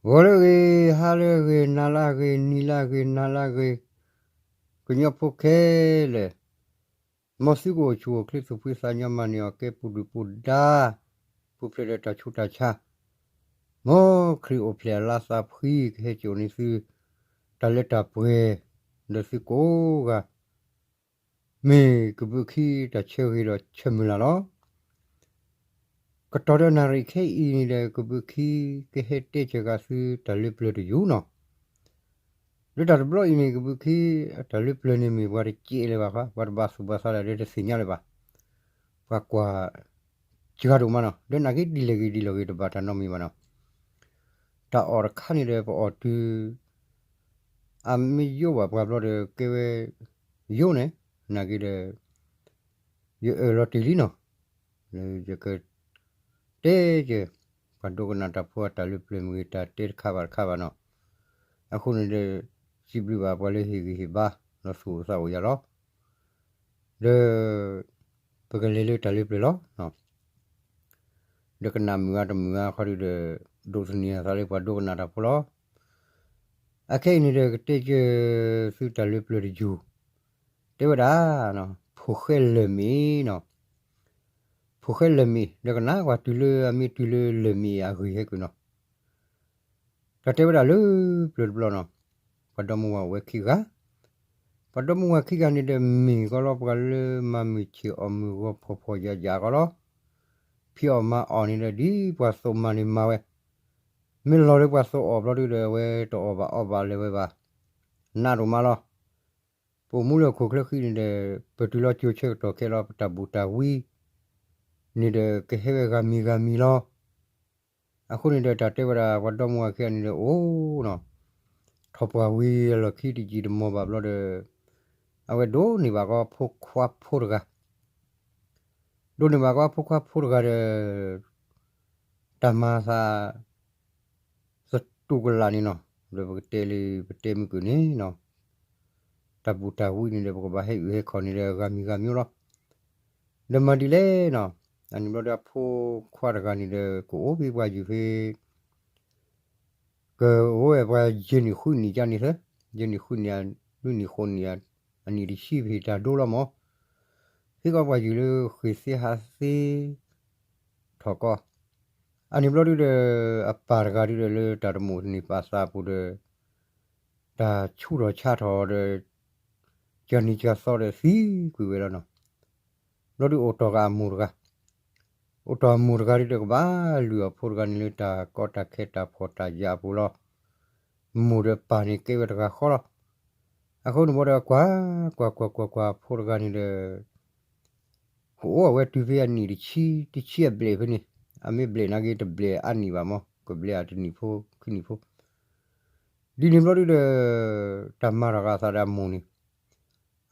ဂီၤလၢအဂ့ၤ, ဟါလၢအဂ့ၤ, နၤလၢအဂ့ၤ, နံၤလၢအဂ့ၤ, နၤလၢအဂ့ၤ, ကညီဖိခဲလၢာ်, မ်သုကအိၣ်ဆူၣ်အိၣ်ချ့ သူၣ်ဖှံသးညီမၤန့ၢ်အီၤကဲပူၤဒုၣ်ပူၤဒါ, ပူၤဖျဲးဒီးတၢ်ဆူးတၢ်ဆါ, မ်ခရံာ်အိၣ်ဖျဲၣ်အလါသးဖှံ ကဟဲစိာ်န့ၢ်သု တၢ်လၢတၢ်ပှဲၤ ဒီးသုကိးဂၤ မ့ၢ်ကဘုးခံတၢ်ဆၢဂ့ၤဒီးဆၢမုၢ်လၢ်လီၤ. ကတီၢ်ဒီးနၣ်ရံၣ်ခဲအံၤန့ၣ်ဒီး ကဘုးခံ ကဟဲတဲစၢၤဃာ်သုတၢ်လၢပျၢၤတယူၢ်နီၤ. လၢတၢ်တဘျီအံၤန့ၣ် ကဘုးခံ တၢ်လၢပျၢၤန့ၣ်မ့ၢ်ပှၤတစဲးလၢၤဘၣ်ဃီ, ပှၤတဘၣ်သူၣ်ဘၣ်သးလၢၤဒီးတသ့ၣ်ညါလၢၤဘၣ်. ပှၤကွၢ်စှၤဒိၣ်မးနီၤ, ဒီးနာ်က့ဒ်လဲၣ်ဂ့ၤဒ်လဲၣ်ဂ့ၤ တဘၣ်တၢ်နီတမံၤဘၣ်နီၤ. တၢ်အီၣ်တခါန့ၣ်ဒီး ပအီၣ်တုၤ အမ့ၢ်ယိဘၣ်ပှၤဘျီဒီး ကဲဝဲယိန့ၣ်, နာ်က့ဒီး ယအၢၣ်လီၤတ့ၢ်လံနီၤ, ယကတဲက့ၤ ပှၤဒိကနၣ်တၢ်ဖိအတၢ်လၢပျၢၤမ့ၢ်ဂ့ၤ တၢ်တဲတခါဘၣ်တခါဘၣ်နီၤ. အဃိန့ၣ်ဒီး စံးဘျုးဘၣ်ပှၤလၢဟ့ၣ်ဂံၢ်ဟ့ၣ်ဘါ လီၤသူၣ်အိၣ်သးအိၣ်ယၤလီၤ. ဒီး ပကလဲၤလၢတၢ်လၢပျၢၤလီၤ. ဒီးကနၣ်မုာ်ဂၤတမုာ်ဂၤခီဒုဒီး ဒိးသန့ၤအသးလၢပှၤဒိကနၣ်တၢ်ဖိလီၤ. အခဲအံၤန့ၣ်ဒီး ကတဲက့ၤသုတၢ်လၢပျၢၤတယူၢ်, တဲဝဲဒၣ် ဖိၣ်ဃဲလၢၢ်မ့ၢ်နီၤ, ဖိၣ်ဃဲလၢၢ်မ့ၢ် ဒီးကနၣ်ကွၢ်တုၤလၢအမ့ၢ်တုၤလၢလၢၢ်မ့ၢ်အဂ့ၢ်ဟဲကွံာ်နီၤ. တၢ်တဲဝဲဒၣ်လၢပျၢၤတဘျီနီၤ, ပှၤဒီမါဝၤအိၣ်ဝဲခံဂၤ, ပှၤဒီမါဝၤခံဂၤန့ၣ်ဒီးမ့ၢ်ကီလီၤ ပှၤလၢမၤမုာ်ဆ့ၣ်အီၣ်မုာ်ဂီၤဖှီၣ်ဖှီၣ်ယာ်ယာ်ကီလီၤ. ဖံးအီၣ်မၤအီၣ်န့ၣ်ဒီး ဒ်ပှၤသိးမၤန့ၣ်မၤဝဲ, မ့ၢ်လီၤလၢပှၤသိးအီၣ်ဘျီဒုဒီး အဝဲတအီၣ်ဘၣ်အီဘၣ်လၢၤဝဲဘၣ်, နးဒိၣ်မးလီၤ. ပအိၣ်မူလၢဟီၣ်ခိၣ်ချၢဃံန့ၣ်ဒီး ပတုၤလီၤကၠိၤဆၢကတီၢ်ခဲလီၤ ပတၢ်ဘူၣ်တၢ်ဝံ န့ၣ်ဒီးကဟဲဝဲဂၤမံၤဂၤမံၤလီၤ. အဃိန့ၣ်ဒီး တၢ်တဲဝဲဒၣ်ပှၤဒီမါဝၤခံဂၤန့ၣ်ဒီး အိၣ်နီၤ, ထီၣ်ပှၢ်ဝံၤအလီၢ်ခံတယံာ်တမီၢ်ဘၣ်ဘျီဒီး အဝဲဒိးန့ၢ်ဘၣ်ကီဖိခွါဖိတဂၤ, ဒိးန့ၢ်ဘၣ်ကီဖိခွါဖိတဂၤဒီး တၢ်မၤသး သတူၢ်ကလာ်န့ၣ်နီၤ, ဒီးပကတဲလၢပတဲမုၢ်ကုၢ်န့ၣ်နီၤ, တၢ်ဘူၣ်တၢ်ဝံန့ၣ်ဒီး ပကဘၣ်ဟဲအုၣ်ဟဲခီၣ်န့ၣ်ဒီး ဂၤမံၤဂၤမံၤလီၤ. ဒီးမၤဒ်လဲၣ်နီၤ, အန့ၣ်ဘျီဒီးအဖိခွါတဂၤန့ၣ်ဒီး ကအိၣ်ဖဲပှၤယုၢ်ဖဲ ကအိၣ်ဝဲပှၤယဲၢ်နံၣ်ဃုနံၣ်ကန့ၣ်သၢ, ယဲၢ်နံၣ်ဃုနံၣ် လွံၢ်နံၣ်ဃိးနံၣ် အနံၣ်တဆံဖဲတၢ်ဒိလီၤမး, ဖဲကီးပှၤယုၢ်လၢဃ့ၢ်သ့ဟးသ့ ထီၣ်ကီး, အန့ၣ်ဘျီဒုဒီး အပၢ်တဂၤဒုဒီးလၢတၢ်တမိၣ်တန့ၢ်ပာ်သးအပူၤဒီး တၢ်ဆူးထီၣ်ဆါထီၣ်ဒီး ကနံၤကသီဒီးသံကွံာ်ဝဲလီၤနီၤ. ဘျီဒုအိၣ်တီၢ်ဃာ်အမိၢ်တဂၤ, အိၣ်တီၢ်အမိၢ်တဂၤဒုဒီး ကဘၣ်လုၢ်အီၣ်ဖိတဂၤန့ၣ်လၢတၢ်ကီတၢ်ခဲတၢ်ဖှီၣ်တၢ်ယာ်အပူၤလီၤ. မိၢ်ဒီးပၢ်န့ၣ်ကဲဝဲတဂၤဃီလီၤ. အဃိန့ၣ်ဘျီဒီး ကွၢ်ကွၢ်ကွၢ်ကွၢ်အဖိတဂၤန့ၣ်ဒီး ကအိၣ်အဝဲတုၤဖဲအနံၣ်တဆံ တဆံအဘျဲၣ်ဖဲန့ၣ်, အမ့ၢ်ဘျဲၣ်နာ်က့တဘျဲၣ်အါနံၣ်ဘၣ်မး, ကဘျဲၣ်အတနံၣ်ဖိခံနံၣ်ဖိ ဒ်န့ၣ်ဘျီဒုဒီး တၢ်မၤထီၣ်ဃာ်အသးဒီးအမိၢ်န့ၣ်,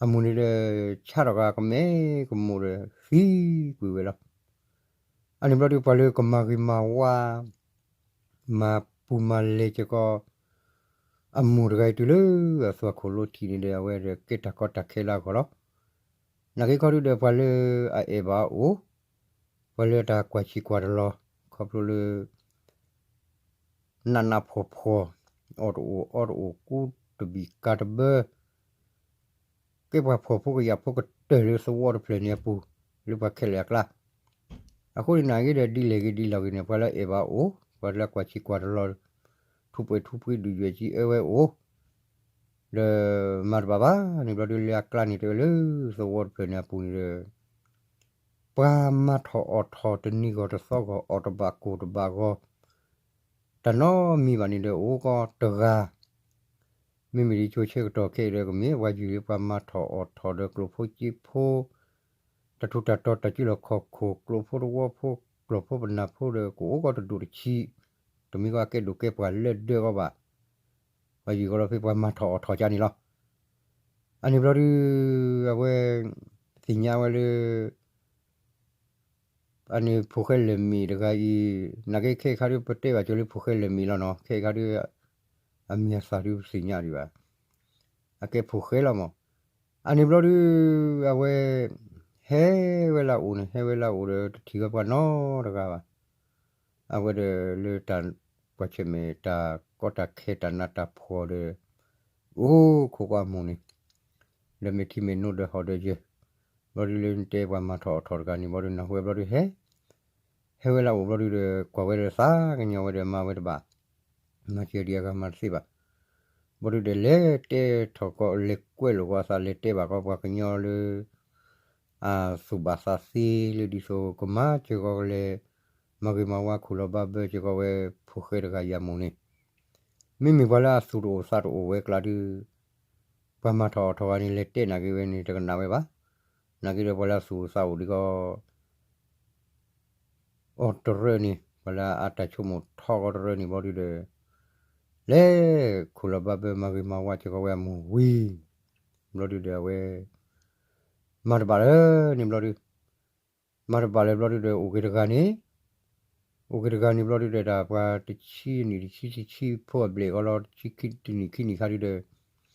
အမိၢ်န့ၣ်ဒီး ဆါထီၣ်ဃာ်ကမဲကမိၣ်ဒီးသံကွံာ်ဝဲလီၤ. အန့ၣ်ဘျီဒုပှၤလၢကမၤဂ့ၤမၤဝါ မၤပူၤမၤလဲၤစ့ၢ်ကီး အမိၢ်တဂၤအံၤတုၤလၢအသွၣ်ခိၣ်လိထံးန့ၣ်ဒီး အဝဲဒီးကဲတၢ်ကီတၢ်ခဲလၢအဂီၢ်လီၤ. နာ်က့ခီဒုဒီးပှၤလၢအအဲၣ်ဘၣ်အအိၣ်, ပှၤလၢအတၢ်ကွၢ်ဆံးကွၢ်တလီၤ ခီဖျိလၢ နးနးဖှီၣ်ဖှီၣ်, အီၣ်တအိၣ်အီတအိၣ် ကူတဘံၣ်ကၤတဘၢ, ကဲပှၤဖှီၣ်ဖိကယာ်ဖိကတၢၢ်လၢသဝီတဖျၢၣ်န့ၣ်အပူၤ, လၢပှၤခဲလၢာ်အကျါ. အဃိန့ၣ်နာ်က့ဒီးဒ်လဲၣ်ဂ့ၤဒ်လဲၣ်ဂ့ၤန့ၣ် ပှၤလၢအအဲၣ်ဘၣ်အအိၣ်, ပှၤလၢအကွၢ်ဆံးကွၢ်တလီၤ, ထူးပှဲၤထူးပှ့ၤဒုၣ်ယွဲၢ်ကံအၢဝဲအိၣ်, ဒီးမၤတဘၣ်ဘၣ်န့ၣ်ဘျီဒုလၢအကျါန့ၣ်တဲဝဲလၢသဝီတဖျၢၣ်န့ၣ်အပူၤန့ၣ်ဒီး ပှၤမၤထီၣ်အီၣ်ထီၣ်တနံၤဂီၢ်တသီဂီၢ် အီၣ်တဘၣ်ကိၢ်တဘၣ်ဂီၤ တၢ်နီတမံၤဘၣ်န့ၣ်ဒီး အိၣ်ကီးတဂၤ, မ့မ့ၢ်ဒ်ကၠိဆၢကတီၢ်ခဲအံၤဒီး ကမ့ၢ်ပှၤယုၢ်လၢပှၤမၤထီၣ်အီၣ်ထီၣ်ဒီးကျိာ်ဖိစ့ဖိ, တၢ်ထူးတၢ်တီၤ တၢ်စုလီၢ်ခီၣ်ခိၣ် ကျိာ်ဖိတဝီဖိ ကျိာ်ဖိပနၢ်ဖိဒီး ကအိၣ်ကီးတဒူၣ်တဆံး, တမ့ၢ်ကီးအကဲဒိၣ်ကဲပှၢ်လၢဒၢးကီးဘၣ်, ပှၤယုၢ်ကီးလီၤဖဲပှၤမၤထီၣ်အီၣ်ထီၣ်ကါန့ၣ်လီၤ. အန့ၣ်ဘျီဒု အဝဲ သ့ၣ်ညါဝဲလၢ အန့ၣ်ဖိၣ်ဃဲလၢာ်မ့ၣ်တဂၤအံၤ, နာ်က့ခဲအံၤခါဒုပတဲဘၣ်ကၠိလၢဖိၣ်ဃဲလၢာ်မ့ၣ်လီၤနီၤ, ခဲအံၤခါဒု အမံၤအသၣ်ဒုပသ့ၣ်ညါဒံးဘၣ်, အကဲဖိၣ်ဃဲလီၤမး. အန့ၣ်ဘျီဒု အဝဲ ဟဲဝဲလၢအအိၣ်န့ၣ် ဟဲဝဲလၢအအိၣ်ဒီးတထံၣ်ဝဲပှၤနီတဂၤဘၣ်. အဝဲဒီးလၢတၢ် ကွၢ်ဆၢၣ်မဲာ်တၢ်ကီတၢ်ခဲတၢ်နးတၢ်ဖှီၣ်ဒီး အိၣ်ခိးကွၢ်အမိၢ်န့ၣ် ဒီးမ့ၢ်ထံမ့ၢ်နိဒီးဟီၣ်ဒီးယဲၢ် ဘျီဒုလၢနတဲပှၤမၤထီၣ်အီၣ်ထီၣ်တဂၤန့ၣ် ဘျီဒုနၢ်ဟူဝဲဘျီဒုဟဲ ဟဲဝဲလၢအအိၣ်ဘျီဒုဒီး ကွၢ်ဝဲဒီးသးကညီၤဝဲဒီးမၤဝဲတဘၣ် မၤစၢၤဒံးအဂၤမၤတသ့ဘၣ်. ဘျီဒုဒီး လဲၤတဲထီၣ်ကီး လဲၤကွဲးလိာ်ကီးအသး လဲၤတဲဘၣ်ကီးပှၤကညီလၢ အသူၣ်ဘၣ်သးသ့လၢဒ်သိးကမၤစၢၤကီးကလဲၤ မၤဂ့ၤမၤဝါ ခူၣ်လီၤဘၣ်ဘၢစၢၤကီးဝဲ ဖိၣ်ဃဲတဂၤယၤမိၢ်န့ၣ် မ့မ့ၢ်ပှၤလၢအသူၣ်တအိၣ်သးတအိၣ်ဝဲကျါဒု ပှၤမၤထီၣ်အီၣ်ထီၣ်ဂၤန့ၣ် လဲၤတဲနာ်က့ၤဝဲန့ၣ် တကနၣ်ဝဲဘၣ်. နာ်က့ၤဒီးပှၤလၢအသူၣ်အိၣ်သးအိၣ်ဒံးကီး အီၤတရၢန့ၣ် ပှၤလၢအတၢ်ဆိကမိၣ်ထီကီးတရၢန့ၣ် ဘျီဒုဒီး လဲၤခူၣ်လီၤဘၣ်ဘၢ မၤဂ့ၤမၤဝါစၢၤကီးဝဲအမိၢ်ဝံၤ ဘျီဒုဒီးအဝဲ မၤတဘၣ်လၢၤန့ၣ်ဘျီဒု မၤတဘၣ်လၢၤဘျီဒုဒီး အိၣ်က့ၤတဂၤန့ၣ် အိၣ်က့ၤတဂၤန့ၣ်ဘျီဒုဒီး တၢ်ပှၤတဆံနံၣ် တဆံတဆံဖိအဘျဲၣ်ဃီလီၤ တဆံခံတနံၣ်ခံနံၣ်ခါဒု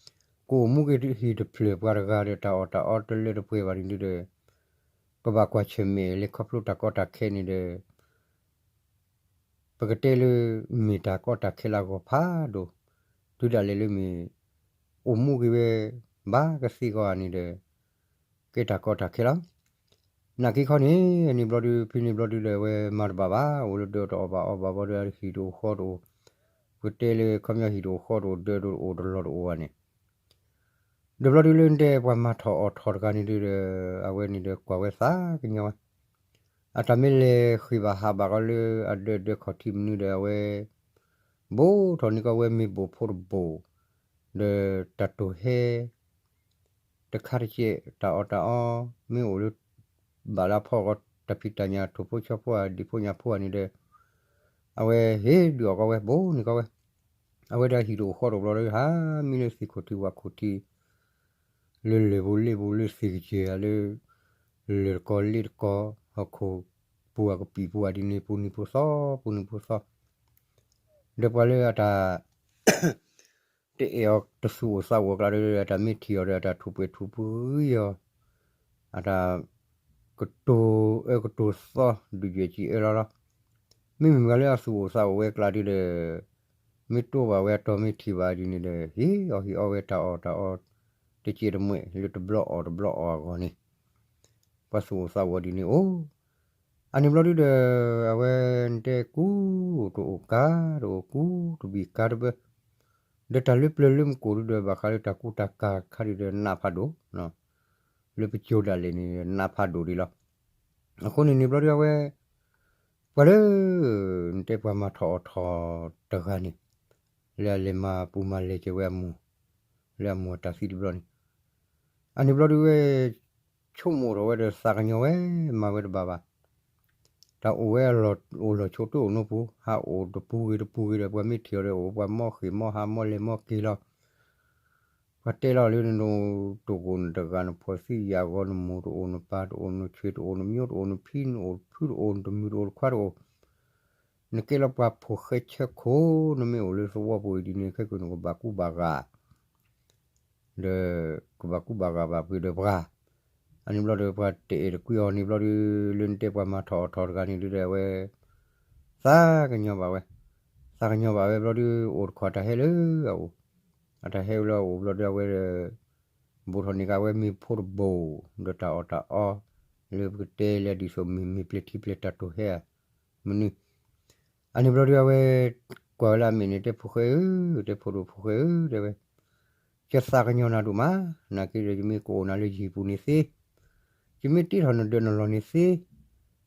ဒီး ကအိၣ်မူက့ၤဟံၣ်တဖျၢၣ် ပှၤတဂၤဒီး တၢ်အီၣ်တၢ်အီတလၢတပှဲၤဘၣ်န့ၣ်ဒုဒီး ကဘၣ်ကွၢ်ဆၢၣ်မဲာ်လၢခီဖျိတၢ်ကီတၢ်ခဲန့ၣ်ဒီး ပကတဲလၢ မ့ၢ်တၢ်ကီတၢ်ခဲလၢအဂီၢ်ဖးဒိၣ်, တုၤဒၣ်လဲာ်လၢမ့ၢ် အိၣ်မူက့ၤဝဲ ဘၣ်ကသ့ကီးဧါန့ၣ်ဒီး ကဲတၢ်ကီတၢ်ခဲလီၤ. နာ်က့ခီန့ၣ် န့ၣ်ဘျီဒု ဖဲန့ၣ်ဘျီဒုဒီး အဝဲမၤတဘၣ်ဘၣ် အိၣ်လၢဒၢးတအီၣ်ဘၣ်အီဘၣ်ဘျီဒု ဟံၣ်တအိၣ်ဃီတအိၣ်, ပကတဲလၢခီပညီဟံၣ်တအိၣ်ဃီတအိၣ် ဒၢးတအိၣ်တလီၢ်တအိၣ်ဘၣ်န့ၣ် ဒီးဘျီဒုလၢနတဲပှၤမၤထီၣ်အီၣ်ထီၣ်တဂၤန့ၣ်ဒုဒီး အဝဲန့ၣ်ဒီးကွၢ်ဝဲသးကညီၤဝဲ, အတၢ်မ့ၢ်လဲၤဃ့ၢ်ဘၣ်ဟးဘၣ်ကီးလၢအဒၢးဒၢးခီၣ်ထံးမနုၤဒီး အဝဲ ဘူးထီၣ်န့ၢ်ကီးဝဲမ့ၢ်ဘိၣ်ဖိတဘိၣ်, ဒီးတၢ်တိၢ်ဟဲ တခါတကဲး တၢ်အီၣ်တၢ်အီ မ့ၢ်အိၣ်လၢ ဘၣ်လၢအဖီၣ်ကီး တၢ်ဖံးတၢ်ညၣ် ထိၣ်ဖိဆီဖိဧါ ဒံၣ်ဖိညၣ်ဖိဧါန့ၣ်ဒီး အဝဲဟ့ၣ်ဒုးအီၣ်ကီးဝဲ ဘူးန့ၢ်ကီးဝဲ, အဝဲဒၣ်ဟံၣ်တအိၣ်ဃီတအိၣ်ဘျီဒီး ဟးမံလၢသ့ၣ်ခိၣ်ထံးဝၣ်ခိၣ်ထံး လၢလၢၢ်ပူၤလ့ပူၤလၢသ့ၣ်ကစၢၢ်ဧါလၢ လၢၢ်တကီလ့တကီ ဟီၣ်ခိၣ်ပူၤအကပံာ်ပူၤဧါဒ်န့ၣ် ပူၤနံၤပူၤသီ ပူၤနံၤပူၤသီ ဒီးပှၤလၢအတၢ် တအဲၣ်အီၤတသူၣ်အိၣ်သးအိၣ်အကျါဒီး အတၢ်မ့ၢ်ထံၣ်အီၤဒီး အတၢ်ထူၣ်ပှဲၤထူၣ်ပှဲၤအီၤ, အတၢ် ကတိၤအၢကတိၤသီ ဒုးယွဲၣ်စံးအၢလီၤလီၤ. မ့မ့ၢ်ပှၤလၢအသူၣ်အိၣ်သးအိၣ်ဝဲအကျါဒုဒီး မ့ၢ်တိၢ်ဘၣ်ဝဲအတီၤမ့ၢ်ထံၣ်ဘၣ်ဒ်န့ၣ်ဒီး ဟ့ၣ်အီၣ်ဟ့ၣ်အီဝဲတၢ်အီၣ်တၢ်အီ တစဲးတမှဲးလၢတဘျီအီၣ်တဘျီအီၣ်အဂီၢ်န့ၣ် ပှၤသူၣ်အိၣ်သးအိၣ်ဒ်န့ၣ်အိၣ်. အန့ၣ်ဘျီဒုဒီး အဝဲတဲကူတအိၣ်ကါတအိၣ်ကူတဘံၣ်ကါတဘၢ ဒီးတၢ်လၢပျၢၤလၢမကိၣ်ဒုဒီး ဘၣ်ဃးလၢတၢ်ကူတၢ်ကၤခါဒုဒီး နးဖးဒိၣ်, လၢပကၠိဒၣ်လဲာ်န့ၣ် နးဖးဒိၣ်ဒံးလီၤ. အဃိန့ၣ်န့ၣ်ဘျီဒုအဝဲ ပှၤလၢ နတဲပှၤမၤထီၣ်အီၣ်ထီၣ်တဂၤန့ၣ် လၢအလဲၤမၤပူၤမၤလဲၤက့ၤဝဲအမိၢ် လၢအမိၢ်အတၢ်သံတဘျီန့ၣ် အန့ၣ်ဘျီဒုဝဲ ဆိကမိၣ်ထီၣ်ဝဲဒီးသးကညီၤဝဲ မၤဝဲတဘၣ်ဘၣ်. တၢ်အိၣ်ဝဲအလီၢ်အိၣ်လီၢ်ဆိးတအိၣ်နီပူၤ ဟးအိၣ်တပူၤဂ့ၤတပူၤဂ့ၤဒီး ပှၤမ့ၢ်ထံၣ်အီၤဒီးအိၣ် ပှၤမီၢ်ဃ့ၢ်မီၢ်ဟးမီၢ်လဲၤမီၢ်က့ၤလီၤ. ပှၤတဲလီၤလၢနတအိၣ်တဂၤ နဖှီၣ်သံယာ်ဂီၤ နမိၢ်တအိၣ် နပၢ်တအိၣ် နဆွေတအိၣ် နမျိုးတအိၣ် နဖံတအိၣ် နဖုတအိၣ် နတမုၣ်တအိၣ် နခွါတအိၣ် နကဲလီၤပှၤဖိၣ်ဃဲဆၢခိၣ် နမ့ၢ်အိၣ်လၢသဝီပူၤအံၤဒ်န့ၣ် ခဲကိာ်နကဘၣ်ကူဘၣ်ဂာ် ဒီးကဘၣ်ကူဘၣ်ဂာ်ဘၣ်ပှၤဒီးပှၤ အန့ၣ်ဘျီဒီး ပှၤတအဲၣ်တကွံအီၤန့ၣ်ဘျီဒု လၢနတဲပှၤမၤထီၣ်အီၣ်ထီၣ်တဂၤန့ၣ်ဒုဒီး အဝဲ သးကညီၤဘၣ်ဝဲ သးကညီၤဘၣ်ဝဲဘျီဒု အိၣ်တခီတၢ်ဟဲလၢအအိၣ် အတၢ်ဟဲလၢအအိၣ်ဘျီဒုအဝဲဒီး ဘူးထီၣ်န့ၢ်က့ၤဝဲမ့ၤဖိတဘိၣ် ဒီးတၢ်အီၣ်တၢ်အီ လၢပကတဲလၢဒ်သိးမ့ၢ်မ့ၢ်ပျဲၢ်ထံပျဲၢ်တၢ်တိၢ်ဟဲဧါ မနုၤ အန့ၣ်ဘျီဒုအဝဲ ကွၢ်ဝဲလၢအမဲာ်န့ၣ် တဲဖိၣ်ဃဲဧၢ တဲဖိဒိၣ်ဖိၣ်ဃဲဧၢ တဲဝဲ ယသးကညီၤနၤဒိၣ်မး နာ်က့ဒီး ယမ့ၢ်ကအိၣ်နၤလၢယဟံၣ်ပူၤန့ၣ်သ့ ယမ့ၢ်တ့ထီၣ်နဒၢးနလီၢ်န့ၣ်သ့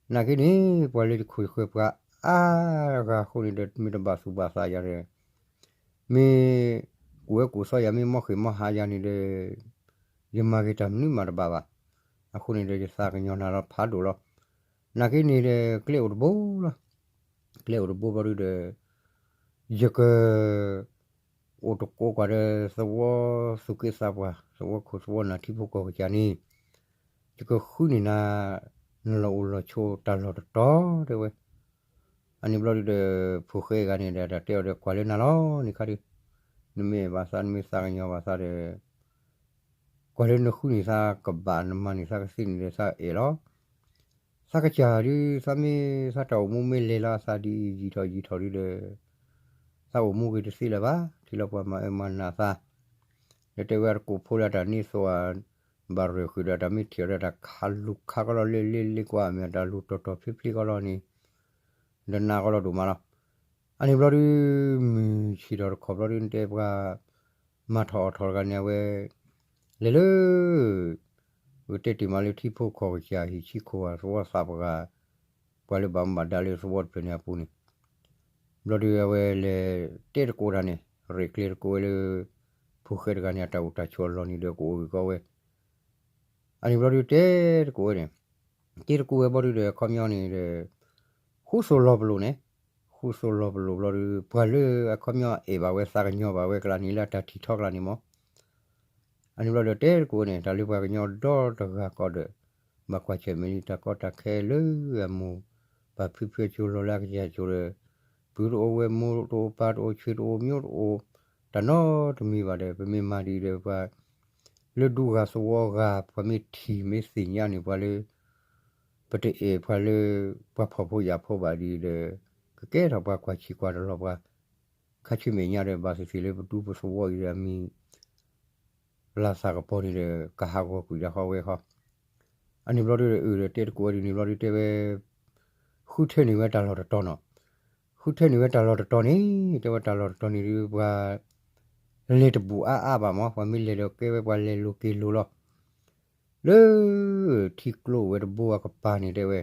နာ်က့န့ၣ် ပှၤလၢယခိၣ်ယဃၢၤပှၤအါဂၤအဃိန့ၣ်ဒီး မ့ၢ်တဘၣ်သူၣ်ဘၣ်သးယၤဒီး မ့ၢ်ကူၣ်ဝဲကူၣ်သီယၤ မ့ၢ်မီၢ်ဃ့ၢ်မီၢ်ဟးယၤန့ၣ်ဒီး ယမၤဂ့ၤတၢ်မနုၤမးတဘၣ်ဘၣ်. အဃိန့ၣ်ဒီး ယသးကညီၤနၤလီၤဖးဒိၣ်လီၤ. နာ်က့န့ၣ်ဒီး ကျဲအိၣ်တဘိလီၤ. ကျဲအိၣ်တဘိဘျီဒုဒီး ယက အိၣ်တကိးကွၢ်ဒီး သဝီသူၣ်က့သးပှၢ် သဝီခိၣ်သဝီနၢ်ထံဖိကီၢ်ကစၢ်န့ၣ် ယကဃုန့ၢ်နၤ နလီၢ်အိၣ်လီၢ်ဆိးတၢ်လီၢ်တတီၤတဲဝဲ. အန့ၣ်ဘျီဒုဒီး ဖိၣ်ဃဲဂၤန့ၣ်ဒီး တၢ်တဲအီၤဒီး ကွၢ်လၢနၤလီၤန့ၣ်ခါဒု နမ့ၢ်အဲၣ်ဘၣ်သး နမ့ၢ်သးကညီၤဘၣ်သးဒီး ကွၢ်လၢနဃုန့ၢ်သးကဘၣ် နမၤန့ၢ်သးကသ့န့ၣ်ဒီး သးအဲၣ်လီၤ. သးကစၢ်ဒု သးမ့ၢ်သးတၢ်အိၣ်မူမ့ၢ်လဲၤလီၤအသးဒ်အံၤ ယံာ်ထီၣ်ယံာ်ထီၣ်ဒုဒီး သးအိၣ်မူဂ့ၤတသ့လၢၤဘၣ်, ထံၣ်လီၤပှၤမၤအၢမၤနးသး, ဒီးတဲဝဲတကိးဖိလၢအတၢ်န့ၢ်သိးဧါ, ဘၣ်ရၢၢ်ဃုာ်ဒီးတၢ်မ့ၢ်ထံၣ်အီၤဒီးတၢ်ခးလူၤခးကီလီၤ လ့လ့လ့ကွၢ်မ့ၢ်တၢ်လူၤတီၤတီၤဖျ့ဖျ့ကီလီၤန့ၣ်, ဒီးနာ်ကီလီၤဒိၣ်မးလီၤ. အန့ၣ်ဘျီဒုး မုၢ်ဆ့ၣ်ထီၣ်တခီဘျီဒုး နတဲပှၤ မၤထီၣ်အီၣ်ထီၣ်တဂၤန့ၣ် အဝဲ လဲၤလၢ ပကတဲတ့ၢ်မးလၢထံဖိကီၢ်ကစၢ်ဟံၣ်ဆံခိၣ်ဧါ သဝီသးပှၢ်, ပှၤလၢဘၣ်မူဘၣ်ဒါလၢသဝီတဖျၢၣ်န့ၣ်အပူၤန့ၣ်, ဘျီဒုးအဝဲလဲၤတဲတကိးတၢ်န့ၣ် ရဲၣ်ကျဲၤတကိးဝဲလၢ ဖိၣ်ဃဲတဂၤန့ၣ် အတၢ်အိၣ်တၢ်ဆိးအလီၢ်န့ၣ်ဒီးကအိၣ်ဂ့ၤကီဝဲ, အန့ၣ်ဘျီဒုးတဲတကိးဝဲန့ၣ်, တဲတကိးဝဲဘျီဒုးဒီးအခီပညီန့ၣ်ဒီး ဃူသိၣ်လီၤပလိာ်န့ၣ်, ဃူသိၣ်လီၤပလိာ်ဘျီဒုး ပှၤလၢအခီပညီအဲၣ်ဘၣ်ဝဲသးကညီၤဘၣ်ဝဲကျါန့ၣ် လၢအတၢ်ထံၣ်ထီကျါန့ၣ်မး အန့ၣ်ဘျီဒီးတဲတကိးန့ၣ် တၢ်လၢပှၤကညီဒီတဂၤကီးဒီး ဘၣ်ကွၢ်ဆၢၣ်မဲာ်လံတၢ်ကီတၢ်ခဲလၢအမိၢ်ပၢ်ဖံဖုအစိၤလီၤလၢအကစၢ်စိၤဒီး ပုၢ်တအိၣ်ဝဲၢ်မိၢ်တအိၣ်ပၢ်တအိၣ်ဆွေတအိၣ်မျိုးတအိၣ် တၢ်နီတမံၤဘၣ်ဒီး ပမ့ၢ်မၤဒ်အံၤဒီးပှၤ လၢဒူဂၤသဝီဂၤ ပှၤမ့ၢ်ထံၣ်မ့ၢ်သ့ၣ်ညါန့ၣ် ပှၤလၢ ပတအဲၣ်ပှၤလၢ ပှၤဖှီၣ်ဖိယာ်ဖိဘၣ်ဒ်အံၤဒီး ကကဲထီၣ်ပှၤကွၢ်ဆံးကွၢ်တလီၤပှၤ ခါဆူမဲာ်ညါဒီး ဘၣ်သ့ၣ်သ့ၣ်လၢပဒူပသဝီအံၤဒီးအမံၤ လၢသးကပီၤန့ၣ်ဒီး ကဟးဂီၤကွံာ်ဒၣ်ဃီဝဲဃီ, အန့ၣ်ဘျီဒုးဒီးအုၣ်ဒီးတဲတကိးဝဲဒ်န့ၣ်ဘျီဒုးတဲဝဲ ဃုထၢန့ၢ်ဝဲတၢ်လီၢ်တတီၤနီၤ, ဃုထၢန့ၢ်ဝဲတၢ်လီၢ်တတီၤန့ၣ် တဲဝဲတၢ်လီၢ်တတီၤန့ၣ်ဒုး ပှၤ လဲၤတဘူၣ်အါအါဘၣ်မး ပှၤမ့ၢ်လဲၤဒီးကဲဝဲပှၤလဲၤလိၤက့ၤလိၤလီၤ. လၢ ထံကျိအိၣ်ဝဲတဘိအကပၤန့ၣ်တဲဝဲ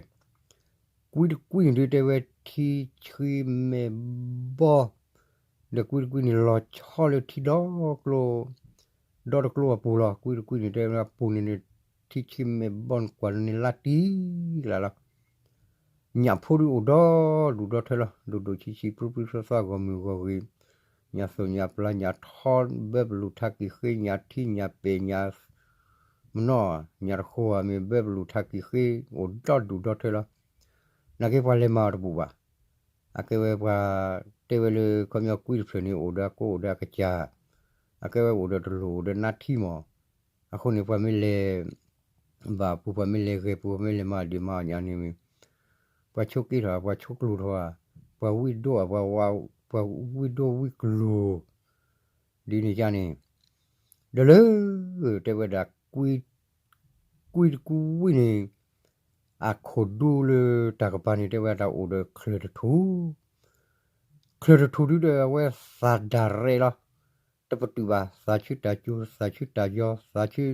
ကွံတကွံန့ၣ်ဒုးတဲဝဲထံဆှံမဲာ်ဘီ ဒီးကွံတကွံန့ၣ်လီၤဆီလၢထံဒီကျိ ဒီတကျိအပူၤလီၤ. ကွံတကွံန့ၣ်တဲဝဲအပူၤန့ၣ်န့ၣ် ထံဆှံမဲာ်ဘီန့ၣ်ကွၢ်လၢန့ၣ်လါတံၢ်လၢ်လီၤ. ညၣ်ဖိဒုးအိၣ်ဒီဒူၣ်ဒီထၢလီၤ. ဒိၣ်ဒိၣ်ဆံးဆံးပြံပြံသီသီဂီၢ်မုၢ်ဂီၢ်ဂ့ၤ, ညၣ်သိၣ်ညၣ်ပျၢ်ညၣ်ထီဘၢပလူၤထါကံၢ်ဃ့ ညၣ်ထံညၣ်ပဲာ်ညၣ် မနီၤ ညၣ်တဃိဧါမ့ၢ်ဘၢပလူၤထါကံၢ်ဃ့ အိၣ်ဒီဒူၣ်ဒီထၢလီၤ. နာ်က့ပှၤလဲၤမၤအီၤတဘူၣ်ဘၣ်. အကဲဝဲပှၤ တဲဝဲလၢခီပညီကွံတဖျၢၣ်န့ၣ် အိၣ်ဒီးအကိးအိၣ်ဒီးအကစၢ်, အကဲဝဲအိၣ်ဒီးတလိၣ်အိၣ်ဒီးနါထံမး. အဃိန့ၣ်ပှၤမ့ၢ်လဲၤ ဘၣ်ပူၤ ပှၤမ့ၢ်လဲၤဂဲၤပူၤ ပှၤမ့ၢ်လဲၤမၤဒံးမၤအီၣ်ညၣ်န့ၣ်မ့ၢ် ပှၤဆိးက့ထီၣ် ပှၤဆိးကျိၤထီၣ်ဧါ, ပှၤဝံၣ်ဒိၣ်ဧါ, ပှၤဝံၣ်ဒိၣ်ဝံၣ်ကျိၤ ဒ်န့ၣ်ယါန့ၣ် ဒီးလၢ တဲဝဲဒၣ် ကွံတကွံဝံၣ်န့ၣ် အခိၣ်ဒူလၢတၢ်ကပၤန့ၣ် တဲဝဲဒၣ်အိၣ်ဒီးချၢၣ်တထူၣ်, ချၢၣ်တထူၣ်ဒုဒီးအဝဲသးဒၣ်ရဲၣ်လီၤ. တပတုာ်ဘၣ် သးဆူတၢ်ကၠိ သးဆူတၢ်ယီ သးဆူ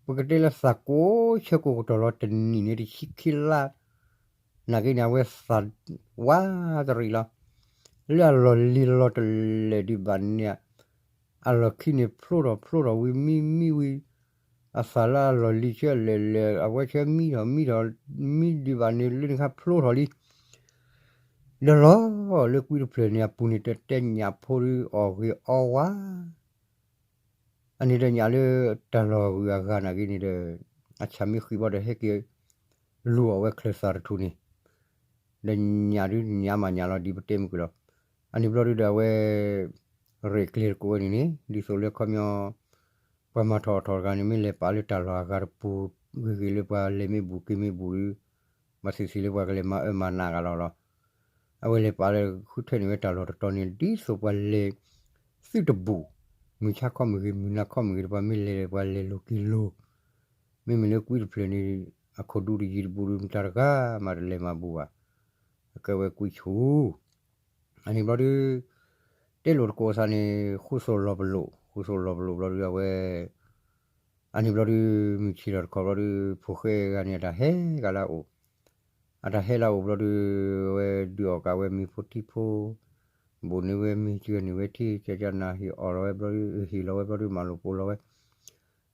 ပကတဲလၢသးကိးဆၢကိးကတီၢ်လီၤ တနံၣ်န့ၣ်တဆံခံလါ နာ်က့န့ၣ် အဝဲသးဝးတရံးလီၤ. လၢအလီၢ်လံၤလီၤတလဲာ်ဒံးဘၣ်န့ၣ် အလီၢ်ခံန့ၣ်ဖျိထီၣ်ဖျိထီၣ်ဝံၤမံမံဝံၤ အသးလၢအလီၢ်လံၤဆၢလဲၣ်လဲၣ် အဝဲဆၢမံထီၣ်မံထီၣ် မံဒံးဘၣ်န့ၣ် လၢန့ၣ်ခါဖျိထီၣ်လံ ဒီးလီၤလၢကွံတဖျၢၣ်န့ၣ်အပူၤန့ၣ် တတဲညၣ်ဖိဒုးအီၣ်ဂ့ၤအီဝါ အန့ၣ်ဒီးညၣ်လၢတၢ်လီၢ်ဂုၤအဂၤနာ်က့န့ၣ်ဒီး အဆၣ်မ့ၢ်ဃံးဘီဒီးဟဲက့ၤလူၤအီၣ်ဝဲချၢၣ်သၣ်တထူၣ်န့ၣ် ဒီးညၣ်ဒုညၣ်မးညၣ်လီၤဒ်ပတဲမုၢ်ကလီၤ. အန့ၣ်ဘျီဒုဒီးအဝဲ ရဲၣ်ကျဲၤတကိးဝဲန့ၣ်န့ၣ် ဒ်သိးလၢခီပညီ ပှၤမၤထီၣ်အီၣ်ထီၣ်တဂၤန့ၣ် မ့ၢ်လဲၤပာ်လၢတၢ်လီၢ်အဂၤတပူၤ ဂ့ၤဂ့ၤလၢပှၤလဲၤမ့ၢ်ဘူးက့ၤမ့ၢ်ဘူးဒီး ဘၣ်သ့ၣ်သ့ၣ်လၢပှၤကလဲၤမၤအၢမၤနးဂၤလီၤလီၤ. အဝဲလဲၤပာ်လၢဃုထၢန့ၢ်ဝဲတၢ်လီၢ်တတီၤန့ၣ် ဒ်သိးပှၤလဲၤသုတဘူး မုၢ်ဆါခီမ့ၢ်ဂ့ၤ မုၢ်နၤခီမ့ၢ်ဂ့ၤ ပှၤမ့ၢ်လဲၤဒီးပှၤလဲၤလိၤက့ၤလိၤ မ့မ့ၢ်လၢကွံတဖျၢၣ်န့ၣ် အခိၣ်ဒူတယံၤတဘူးဒီး မတၤတဂၤမးတလဲၤမၤဘူးဘၣ်. အကဲဝဲကွံဆူၣ် အန့ၣ်ဘျီဒု တဲလိာ်တကိးအသးန့ၣ် ဃူသိၣ်လီၤပလိာ် ဃူသိၣ်လီၤပလိာ်ဘျီဒု အဝဲ အန့ၣ်ဘျီဒု မုၢ်ဆ့ၣ်ထီၣ်တခီဘျီဒု ဖိၣ်ဃဲဂၤန့ၣ် အတၢ်ဟဲကလၢအအိၣ် အတၢ်ဟဲလၢအအိၣ်ဘျီဒု အဝဲဒုးအီၣ်ကးဝဲမ့ၤဖိထံဖိ ဘူးန့ၢ်ဝဲမ့ၤ ကၢန့ၢ်ဝဲထံ ကၢကၢနၤဟ့ၣ်အီၣ်လီၤဝဲဘျီဒု ဟ့ၣ်လီၤဝဲဘျီဒု မၤလိာ်ပိာ်လီၤဝဲ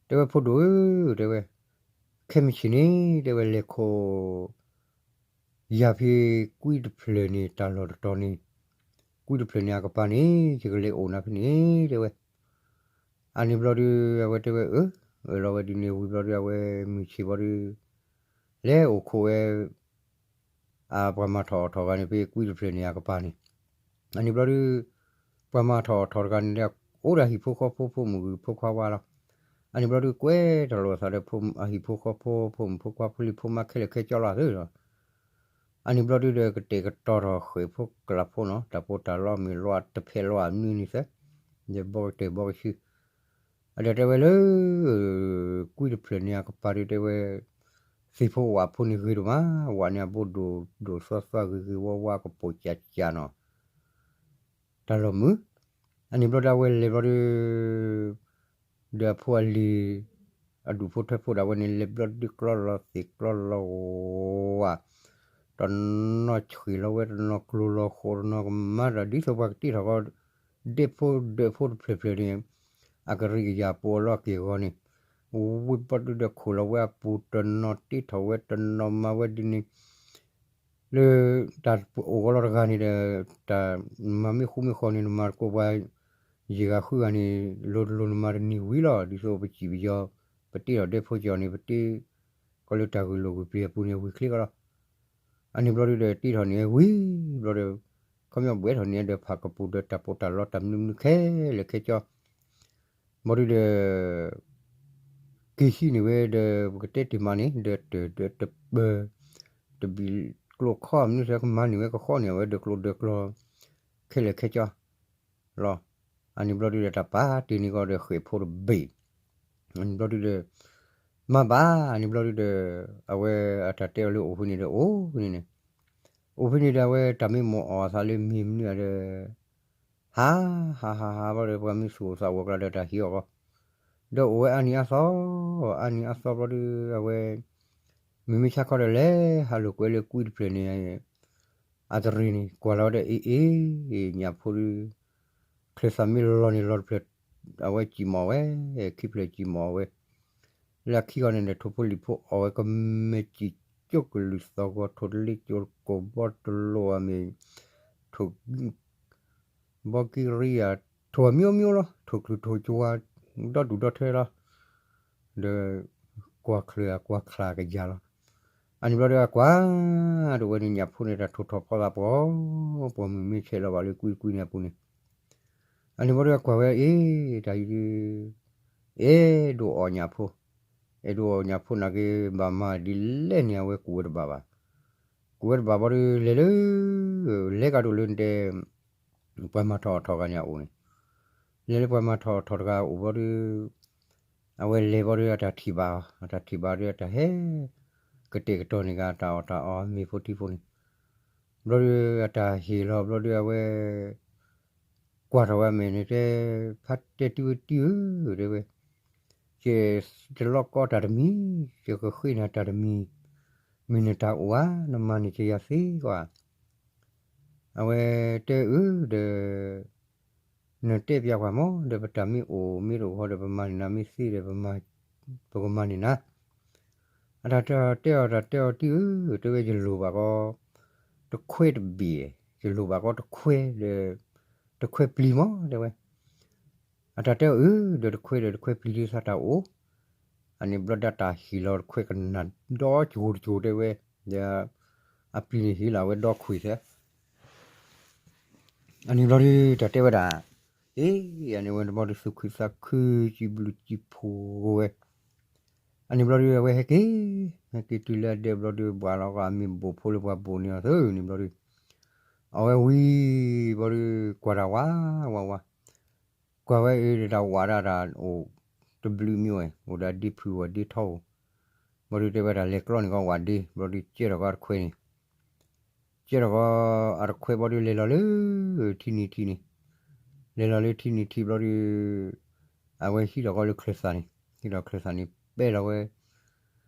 တဲဝဲဖိဒိၣ်ဧၢ တဲဝဲ ခဲမုၢ်ဆ့ၣ်န့ၣ် တဲဝဲလဲၤခိး ယၤဖဲကွံတဖျၢၣ်န့ၣ် တၢ်လီၢ်တတီၤန့ၣ် ကွံတဖျၢၣ်န့ၣ် အကပၤန့ၣ် ယကလဲၤအိၣ်နၤဖဲန့ၣ် တဲဝဲ အန့ၣ်ဘျီဒု အဝဲတဲဝဲအၢ အၢၣ်လီၤဝဲဒ်န့ၣ်ဝံၤဘျီဒု အဝဲမုၢ်ဆ့ၣ်ဘျီဒု လဲၤအိၣ်ခိးဝဲ အပှၤမၤထီၣ်အီၣ်ထီၣ်ဂၤန့ၣ် ဖဲကွံတဖျၢၣ်န့ၣ် အကပၤန့ၣ် အန့ၣ်ဘျီဒု ပှၤမၤထီၣ်အီၣ်ထီၣ်တဂၤန့ၣ်ဒီး အိၣ်ဒီးဟံၣ်ဖိဃီဖိ ဖိမုၣ်ဂုၢ်ဖိခွါဝါလီၤ. အန့ၣ်ဘျီဒု ကွဲးတၢ်လိာ်အသးဒီး အဟံၣ်ဖိဃီဖိ ဖိမုၣ်ဖိခွါ ဖိလံၤဖိမါခဲလၢာ်ခဲဆ့လီၤသ့လီၤ. အန့ၣ်ဘျီဒုဒီး ကတဲာ်ကတီၤထီၣ်ဃဲၣ်ဖိကျးဖိနီၤ, တၢ်ပီးတၢ်လီမ့ၢ်လီၤတဖျဲးလီၤအမနုၤန့ၣ်သၢ, ယဘီကတဲာ်ဘီကဆူ, အဒီးတဲဝဲလၢ ကွံတဖျၢၣ်န့ၣ် အကပၤဒုတဲဝဲ, သ့ၣ်ဖိဝၣ်ဖိန့ၣ်ဂ့ၤဒိၣ်မး, ဝၣ်န့ၣ်အဘိဒိၣ်ဒိၣ်သွါသွါဂ့ၤဂ့ၤဝါဝါကပိာ်ကၠးကၠးနီၤ, တၢ်လီၢ်မုာ်, အန့ၣ်ဘျီဒုအဝဲလဲၤဘျီဒု ဒီးအဖိအလံၤ အဒူၣ်ဖိထၢဖိဒၣ်ဝဲန့ၣ် လဲၤဘျီဒုကျီလီၤသ့ၣ်ကျီလီၤဝၣ်, တနီၤဆှံးလီၤဝဲ တနီၤကျိၤလီၤဃိး တနီၤကမၤဒီး ဒ်သိးပှၤကတ့ထီၣ်ဃီ ဒဲဖိဒၢးဖိတဖျၢၣ်ဖျၢၣ်န့ၣ် အကရံကယၤပူၤအလီၢ်က့ၤဂီၤန့ၣ်, ဝံၤဘျီဒုဒီးခိၣ်လီၤဝဲအပူၤ တနီၤတ့ထီၣ်ဝဲ တနီၤမၤဝဲဒ်န့ၣ် လၢတၢ်အိၣ်ဂီၤလီၤတဂၤန့ၣ်ဒီး တၢ်မၤမ့ၢ်ဃူမ့ၢ်ဃီန့ၣ် နမၤတကိးပှၤ ယံာ်ဂၤဃုဂၤန့ၣ် လိၤတလိၤနမၤတန့ၢ်ဝံၤလီၤ. ဒ်သိးပစံၣ်ပယီၤ ပတ့ထီၣ်ဒဲဖိကၠီၤန့ၣ် ပတ့ကီးလၢတၢ်ဂုာ်လိာ်ဂုာ်ပျံၤအပူၤန့ၣ် ဝံၤချ့ကီးလီၤ. အန့ၣ်ဘျီဒုဒီးတ့ထီၣ်န့ၣ်ဝံၤဘျီဒီး ခီပညီဘှဲထီၣ်န့ၣ်ဒီး ဖးကပူၤဒီးတၢ်ပီးတၢ်လီတၢ်မနုၤမနုၤခဲလၢာ်ခဲဆ့ ဘျီဒုဒီး က့ၤဟံးန့ၢ်ဝဲဒီး ပကတဲတ့ၢ်မးန့ၣ် ဒီးတၢၢ်ဒီးတပၢၢ် တဘံၣ်ကျိခီမနုၤသ့ကမၤန့ၢ်ဝဲကဃီန့ၢ်ဝဲဒီးကျိဒီးကျီ ခဲလၢာ်ခဲဆ့လီၤ. အန့ၣ်ဘျီဒုဒီးတၢ်ပာ်တ့ၢ်န့ၢ်ကီးဒီးဃဲၣ်ဖိတဘ့ၣ် အန့ၣ်ဘျီဒုဒီး မၤဘၣ်န့ၣ်ဘျီဒုဒီး အဝဲအတၢ်တဲအီၤလၢအိၣ်ဖဲန့ၣ်ဒီးအိၣ်န့ၣ်န့ၣ် အိၣ်ဖဲန့ၣ်ဒီးအဝဲတၢ်မ့ၢ်မိၢ်အီၣ်အသးလၢမ့ၢ်မနုၤဒီး ဟး ဟး ဟး ဟး ဘျီဒီး ပှၤမ့ၢ်သူၣ်အိၣ်သးအိၣ်အကျါဒီးတၢ်ဟံးအီၣ်ကီး ဒီးအိၣ်ဝဲအါနံၤအါသီ အါနံၤအါသီဘျီဒု အဝဲ မုၢ်မ့ၢ်ဆါခီဒီးလဲၤဟးလိာ်ကွဲလၢကွံတဖျၢၣ်န့ၣ် အတရံးန့ၣ် ကွၢ်လီၤဝဲဒီးအ့ၣ်အ့ၣ် ညၣ်ဖိဒု ချၢၣ်သၣ်မ့ၢ်လီၤန့ၣ်လီၤတဖျၢၣ် အဝဲစံၣ်မီၣ်ဝဲ ခံဖျၢၣ်စံၣ်မီၣ်ဝဲ လၢအခံဂီၤန့ၣ်ဒီး ထိၣ်ဖိလံၣ်ဖိအီၣ်ဝဲကမဲာ်စံၣ်ကၠိကလုၢ်သီၣ်ဂီၤ ထိၣ်တလ့ကၠိကိၣ်ဘီတလိၣ်အမ့ၢ် ထိၣ် ဘီကံရံယၤ ထိၣ်အမျိုးမျိုးလီၤ ထိၣ်ကျူၤထိၣ်ကဝါ ဒီဒူၣ်ဒီထၢလီၤ ဒီး ကွၢ်ချၢၣ်အကွၢ်ချၣ်ကယၤလီၤ. အန့ၣ်ဘျီဒီးအကွၢ် ဒ်ဝဲန့ၣ်ညၣ်ဖိန့ၣ် တၢ်ထိၣ်ထီၣ်ဖီသးပှီၤ ပှၤမုၢ်မ့ၢ်ဆဲးလီၤဘၣ်လၢကွံတကွံန့ၣ်အပူၤန့ၣ် အန့ၣ်ဘျီဒီးအကွၢ်ဝဲအ့ၣ် တၢ်အံၤဒု အဲၣ်ဒိးအီၣ်ညၣ်ဖိ အဲၣ်ဒိးအီၣ်ညၣ်ဖိနာ်က့ ဘၣ်မၤဒ်လဲၣ်န့ၣ် အဝဲကူၣ်ဝဲတဘၣ်ဘၣ်. ကူၣ်ဝဲတဘၣ်ဘျီဒီး လဲၤလၢ လဲၤကဒီးလၢနတဲ ပှၤမၤထီၣ်အီၣ်ထီၣ်ဂၤန့ၣ်အအိၣ်န့ၣ် လဲၤလၢပှၤမၤထီၣ်အီၣ်ထီၣ်တဂၤအအိၣ်ဘျီဒီး အဝဲလဲၤဘျီဒီးအတၢ်ထံၣ်ဘၣ် အတၢ်ထံၣ်ဘၣ်ဒီးအတၢ်ဟဲ ကတဲာ်ကတီၤန့ၢ်က့ၤအတၢ်အီၣ်တၢ်အီမ့ၤဖိထံဖိန့ၣ် ဘျီဒီးအတၢ်ဟ့ၣ်လီၤဘျီဒီးအဝဲ ကွၢ်ထီၣ်ဝဲအမဲာ်န့ၣ်တဲ ဖါတဲတံၤဝဲတံၤဧၢ တဲဝဲ ယတလီၢ်ကီတၢ်တမံၤ ယကဃ့နၤတၢ်တမံၤ မ့ၢ်နတၢ်အိၣ်ဧါ နမၤန့ၢ်ကယၤသ့ကွၢ် အဝဲတဲအၢဒီး နတဲပျးကွၢ်မး ဒီးပတၢ်မ့ၢ်အိၣ်မ့ၢ်တအိၣ်ဃီဒီး ပမၤန့ၢ်နၤမ့ၢ်သ့ဒီး ပကမၤန့ၢ်နၤ အတၢ်တဲအီၤတၢ်တဲအီၤတံၢ်ဧၢ တဲဝဲယလိၣ်ဘၣ်ကီ တခွဲတဘ့ၣ် ယလိၣ်ဘၣ်ကီတခွဲဒီး တခွဲပျံၤမး တဲဝဲ အတၢ်တဲအီၤအၢ ဒီးတခွဲဒီးတခွဲပျံၤဒ်သးတၢ်အိၣ် အန့ၣ်ဘျီဒီးတၢ်ဟ့ၣ်လီၤတခွဲကနၣ်ဒီကၠိၤတကၠိၤတဲဝဲ ဒီး အပျံၤန့ၣ်ဟ့ၣ်လီၤဝဲဒီခွံၣ်သၢ အန့ၣ်ဘျီဒီးတၢ်တဲဝဲဒၣ် အ့ အန့ၣ်ဝဲတဘျီဒီးသူၣ်ခုသးခုစံးဘျုးစံးဖှိၣ်ဝဲ အန့ၣ်ဘျီဒီးအဝဲဟဲက့ၤ ဟဲက့ၤတုၤလၢအဒဲဘျီဒီး ဘှၣ်လီၤကအမ့ၢ်ဘိၣ်ဖိလၢပှၤဘိၣ်န့ၢ်အီၤသၢန့ၣ်ဘျီဒီး အဝဲဝံၤဘျီဒီး ကွၢ်တၢ်ဝးဝးဝး ကွၢ်ဝဲအံၤဒီးတၢ်ဝးဒၣ်တၢ်အိၣ်တဘျုးမံၤဝဲ အိၣ်ဒီးဒ့ဖုၣ်ဝဲဒ့ထီအိၣ် ဘျီဒီးတဲဝဲဒၣ်လဲၤကျီန့ၢ်ကီးဝးဒ့ ဘျီဒီးကဲထီၣ်ကီးတခွဲန့ၣ် ကဲထီၣ်ကီးအတခွဲဘျီဒီးလဲၤလီၤလၢ ထံနံၤထံန့ၣ် လဲၤလီၤလၢထံနံၤထံဘျီဒီး အဝဲဟံးထီၣ်ကီးလၢချၢၣ်သၣ်န့ၣ် ဟံးထီၣ်ချၢၣ်သၣ်န့ၣ် ပဲလီၤဝဲ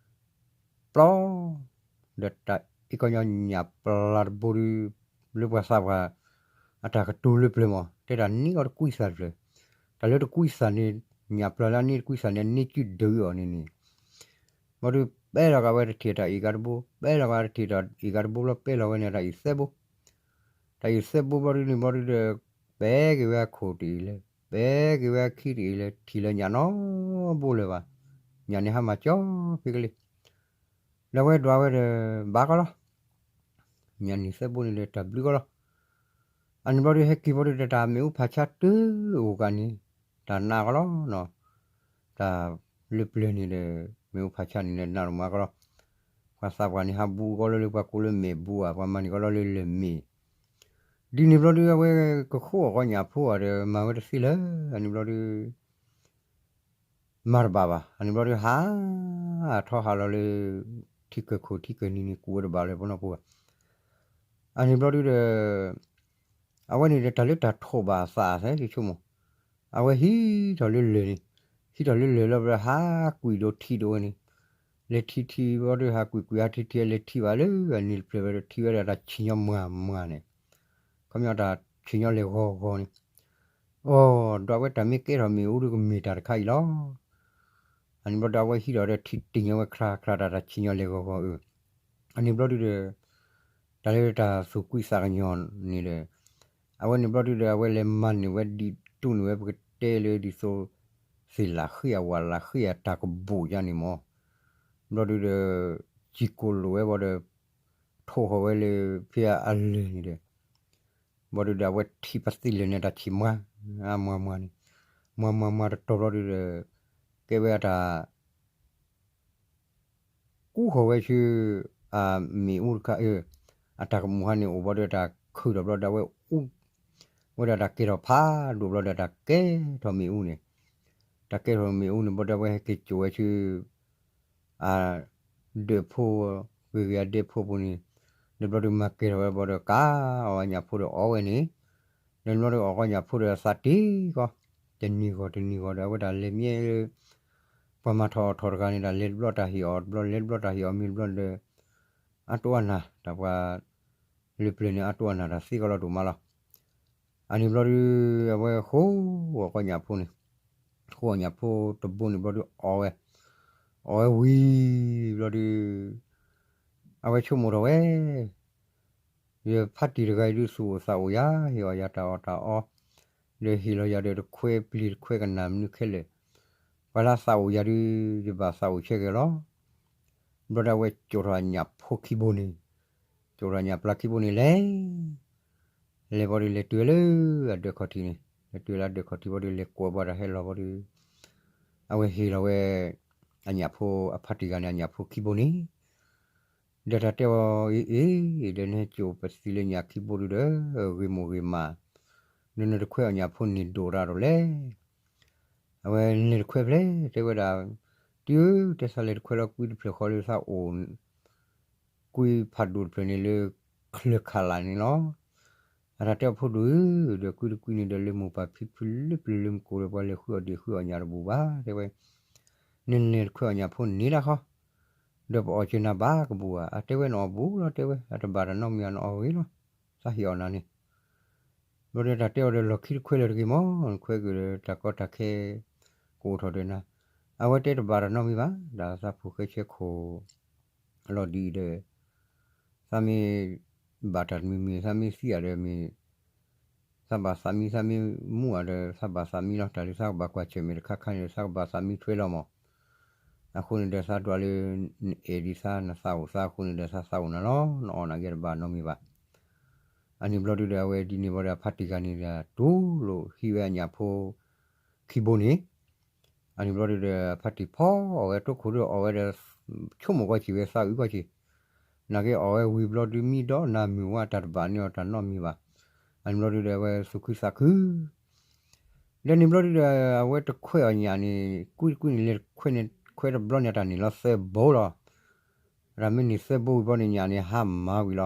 ပျီ ဒီးတၢ်အ့ၣ်ကီၢ်ညီညၣ်ပျၢ်တဘိဒီး လၢပှၤသးပှၢ် အတၢ်ကတိၤလၢပျၢၤမး တဲတၢ်န့ၢ်ကီးတကွံသၣ်တဖျၢၣ် တၢ်လၢတကွံသၣ်န့ၣ် ညၣ်ပျၢ်လၢအန့ၢ်တကွံသၣ်န့ၣ် အန့ၢ်စုဒုးအီၤန့ၣ်န့ၣ် ဘျီဒီးပဲလီၤကးဝဲတထံၣ်တၢ်အ့ၣ်ကါတဘိ ပဲလီၤကးတထံၣ်တၢ်အ့ၣ်ကါတဘိဘျီပဲလီၤဝဲန့ၣ်တၢ်အ့ၣ်သၢဘိ တၢ်အ့ၣ်သၢဘိဘျီဒီးန့ၣ်ဘျီဒီး ပဲက့ၤဝဲအခိၣ်တအံၤလဲၣ် ပဲက့ၤဝဲအခံတအံၤလဲၣ် ထံၣ်လၢညၣ်နီဘိလၢၤဘၣ် ညၣ်န့ၣ်ဟါမၢ်ကၠီဖဲကလံၤ ဒီးဝဲဒွးဝဲဒီး ဘၣ်ကီးလီၤ ညၣ်န့ၣ်သၢဘိန့ၣ်ဒီးတၢ်ဘျုးကီးလီၤ အန့ၣ်ဘျီဒီးဟဲက့ၤဘျီဒီးတၢ်မ့ၣ်အူဖးဆါတအိၣ်ကးန့ၣ် တၢ်နးကီးလီၤ တၢ်လၢပျၢၤန့ၣ်ဒီး မ့ၣ်အူဖးဆါန့ၣ်ဒီးနးဒိၣ်မးကီးလီၤ ပှၤသးပှၢ်န့ၣ် ဟးဘူးကီးလၢလၢပှၤကိးလၢမဲာ်ဘူးဧါ, ပှၤမၤန့ၢ်ကီးလီၤလၢလၢၢ်မ့ၣ်, ဒ်န့ၣ်ဘျီဒုး အဝဲကဃိအီၣ်ကီးညၣ်ဖိဧါဒီး မၤဝဲတသ့လၢၤ, အန့ၣ်ဘျီဒုး မၤတဘၣ်ဘၣ်. အန့ၣ်ဘျီဒုး ဟးထီၣ်ဟးလီၤလၢ ထံကၢၢ်ခိၣ်ထံကၢၢ်နံၤန့ၣ် ကူးဝဲတဘၣ်လၢပနီၢ်ပူၤဘၣ်. အန့ၣ်ဘျီဒုးဒီး အဝဲန့ၣ်ဒီး တၢ်လၢတၢ်ထိးဘၣ်အသးသ့ ယဆိကမိၣ်, အဝဲဟံးထီၣ်လၢလၢၢ်န့ၣ်, ဟံးထီၣ်လၢလၢၢ်လီၤဘျီ ဟးကွံာ်ဒိးထံဒိးဝဲန့ၣ်, လဲၤထံထံဘျီဒုး ဟးကွံာ်ကွံာ်ဟးထံထံ လဲၤထံဘၣ်လၢအနံၤတဖျၢၣ်ဝဲဒီး ထံၣ်ဝဲဒၣ်တၢ်ဆံၣ်ညီမွၤမွၤန့ၣ်, ခီပညီတၢ်ဆံၣ်ညီလဲၤဂီၤဂီၤန့ၣ်, အိ ဒီးအဝဲတၢ်မ့ၢ်ကဲထီၣ်မ့ၣ်အူဒုးကမ့ၢ်တၢ်တခါအံၤလီၤ. အန့ၣ်ဘျီဒီး အဝဲဟံးထီၣ်ဒီးထံၣ်တ့ၢ်ညီဝဲချါချါ တၢ်တၢ်ဆံၣ်ညီလဲၤဂီၤဂီၤအၢ, အန့ၣ်ဘျီဒုးဒီး တၢ်လၢတၢ်သူၣ်ကွံသးကညီၤန့ၣ်ဒီး အဝဲန့ၣ်ဘျီဒုးဒီး အဝဲလဲၤမၤန့ၢ်ဝဲဒံးတူၢ်န့ၢ်ဝဲ ပကတဲလၢဒ်သိး သ့ၣ်လၣ်ဃ့ၢ်အဝၤလၣ်ဃ့ၢ်အတၢ်ကဘူၣ်ယါန့ၣ်မၢ်, ဘျီဒုးဒီး စံၣ်ကိၣ်လိာ်ဝဲဘၣ်ဒီး ထိးဃီၤဝဲလၢဖဲအလၢၢ်န့ၣ်ဒီး ဘျီဒုးဒီး အဝဲထံၣ်ပသ့ၣ်လၢာ်န့ၣ် တၢ်ဆံၣ်မွၤ မွၤမွၤန့ၣ်, မွၤမွၤမွၤတတီၤဘျီဒုးဒီး ကဲဝဲအတၢ် ကူဃီၤဝဲဆူ အမ့ၣ်အူတခါအၢ, အတၢ်ကမူၣ်ဟါန့ၣ်အိၣ်ဘျီဒီး တၢ်ခုၣ်ထီၣ်ဘျီဒီး အဝဲအူ ဝဲဒၣ်တၢ်ကဲထီၣ်ဖးဒိၣ်ဘျီဒီး တၢ်ကဲထီၣ်မ့ၣ်အူန့ၣ်, တၢ်ကဲထီၣ်မ့ၣ်အူန့ၣ် ဘျီဒီး အဝဲဟဲက့ၤစိာ်ဝဲဆူ အ ဒၢးဖိ ဂ့ၤဂ့ၤအဒဲဖိပူၤန့ၣ်, ဒီးဘျီဒုးမၤကဲထီၣ်ဝဲဘျီဒီး ကးအီၣ်အညၣ်ဖိဒီးအီၣ်ဝဲန့ၣ်, ဒီးဘျီဒုးအီၣ်ကီးညၣ်ဖိဒီးအသးတ့ၢ်ကီး, တနံၤဂီၢ်တနံၤဂီၢ်ဒီး အဝဲဒၣ်လဲၤမ့ၢ်လၢ ပှၤမၤထီၣ်အီၣ်ထီၣ်တဂၤန့ၣ် တၢ်လဲၤတဘျီတၢ်ဟ့ၣ်အီၤတဘျီ လဲၤတဘျီတၢ်ဟ့ၣ်အီၤမ့ၢ်တဘျီဒီး အတိၢ်အနၢ် တၢ်ပှၤ လၢပျၢၤန့ၣ် အတိၢ်အနၢ်တၢ်သ့ကီးလီၤဒိၣ်မးလီၤ. အန့ၣ်ဘျီဒုး အဝဲဃိအီၣ်ကီးညၣ်ဖိန့ၣ်, ဃိအီၣ်ညၣ်ဖိတဘိန့ၣ်ဘျီဒုးအီၣ်ဝဲ, အီၣ်ဝဲဝံၤဘျီဒုး အဝဲဆိကမိၣ်ထီၣ်ဝဲ ယဖါတံၢ်တဂၤအံၤဒုးသူၣ်အိၣ်သးအိၣ်ယၤ ဟ့ၣ်အီၣ်ယၤတၢ်အီၣ်တၢ်အီ, ဒီးဟ့ၣ်လီၤယၤဒီးတခွဲပျံၤတခွဲကနၣ်မနုၤခဲလၢာ်, ပှၤလၢသးအိၣ်ယၤဒုး ယဘၣ်သးအိၣ်ဆၢက့ၤလီၤ. ဘျီဒီးအဝဲစိာ်ထီၣ်အညၣ်ဖိခံဘိန့ၣ်, စိာ်ထီၣ်ညၣ်ပျၢ်ခံဘိန့ၣ်လဲၤ လဲၤဘျီဒုးလဲၤတုၤလၢအဒၢးခီၣ်ထံးန့ၣ်, လဲၤတုၤလၢအဒၢးခီၣ်ထံးဘျီဒုးလဲၤကွဲးဘၣ်တၢ်ဟဲလီၤဘျီဒုး အဝဲဟ့ၣ်လီၤဝဲ အညၣ်ဖိအဖါတံၢ်ဂၤန့ၣ် အညၣ်ဖိခံဘိန့ၣ် ဒီးတၢ်တဲအီၤ အ့ အ့ ဒီးနဟဲစိာ်ပသံလၢညၣ်ခံဘိဒုးဒီး ဂ့ၤမိၢ်ဂ့ၤမး, ဒီးနတခွဲအီၣ်ညၣ်ဖိန့ၣ်ဒိၣ်တၢ်ဒိၣ်လဲၣ်. အဝဲလဲၤတခွဲဖျဲး တဲဝဲဒၣ်, တံၤဧၢ တဲသးလဲၤတခွဲလီၤကွံတဖျၢၣ်ဃီလၢသးအိၣ် ကွံဖးဒိၣ်တဖျၢၣ်န့ၣ်လၢ ချၢၣ်ခးလးန့ၣ်လီၤ. အတၢ်တဲအီၤဖိဒိၣ်ဧၢ, ဒီးကွံတကွံန့ၣ်ဒီးလၢမိၢ်ပၢ်ဖံဖုလၢပျၢၤလၢမူကိၣ်ဒီးပှၤလဲၤဃုအီၣ်ဒ့ၣ်ဃုအီၣ်ညၣ်တဘူၣ်ဘၣ် တဲဝဲ, နလဲၤတခွဲအီၣ်ညၣ်ဖိန့ၣ်ဒၣ်ဃီ, ဒီးပအီၣ်စၢၤနၤဘၣ်ကဘူၣ်ဧါ, အတဲဝဲနအီၣ်ဘူးလီၤ တဲဝဲ အတဘၣ်တၢ်နီတမံၤ နအီၣ်ဂ့ၤလီၤ, သးဟ့ၣ်အီၣ်နၤန့ၣ် ဘျီဒီးတၢ်တဲအီၤဒီးလီၢ်ခံတခွဲလၢာ်တဂ့ၤမး, နခွဲက့ၤဒီးတၢ်ကီတၢ်ခဲ ကအိၣ်ထီၣ်ဒီးနၤ, အဝဲတဲတဘၣ်တၢ်နီတမံၤဘၣ်, ဒီးသးဖိၣ်ဃဲဆဲခိၣ် လီၤဒ်အံၤဒီး သးမ့ၢ်ဘၣ်တၢ်တမံၤမံၤ သးမ့ၢ်သံဧါဒီးမ့ၢ် သးဘၣ်သးမံ သးမ့ၢ်မူဧါဒီး သးဘၣ်သးမံလီၤ, တၢ်လၢသးကဘၣ်ကွၢ်ဆၢၣ်မဲာ်တခါခါန့ၣ်ဒီး သးကဘၣ်သးမံထွဲလီၤမး. အဃိန့ၣ်ဒီးသးဒွးလၢ နအဲၣ်ဒံးသး နသးအိၣ်သးအဃိန့ၣ်ဒီး သးသးအိၣ်နၤလီၤ, နအီၣ်နၤယဲတဘၣ်နီတမံၤဘၣ်. အန့ၣ်ဘျီဒုဒီး အဝဲဒ်န့ၣ်ဘျီဒီး အဖါတံၢ်ဂၤန့ၣ်ဒီး တူၢ်လိာ်ဟံးဝဲအညၣ်ဖိ ခံဘိန့ၣ် အန့ၣ်ဘျီဒုဒီး ဖါတံၢ်ဖီအီၣ်ဝဲတိခိၣ်ဒီးအီၣ်ဝဲဒီး ဆိကမိၣ်ကွၢ်ဆံးဝဲသးအုးကွၢ်ဆံး, နာ်က့အီၣ်ဝဲဝံၤဘျီဒု မံဒီးနၤမုၢ်ဝါတၢ်တဘၣ်န့ၢ်အီၤတၢ်နီတမံၤဘၣ်. အန့ၣ်ဘျီဒုဒီး အဝဲသူၣ်ခုသးခု ဒီးန့ၣ်ဘျီဒုဒီး အဝဲတခွဲးအီၣ်ညၣ်န့ၣ် ကွံတကွံန့ၣ် လဲၤခွဲးန့ၣ် ခွဲးတဘျီန့ၣ် တၢ်န့ၣ်လီၤသၢဘိလီၤ. တၢ်မ့ၢ်န့ၣ်သၢဘိဝံၤဘျီန့ၣ် ညၣ်န့ၣ်ဟါမၤဝံၤလီၤ.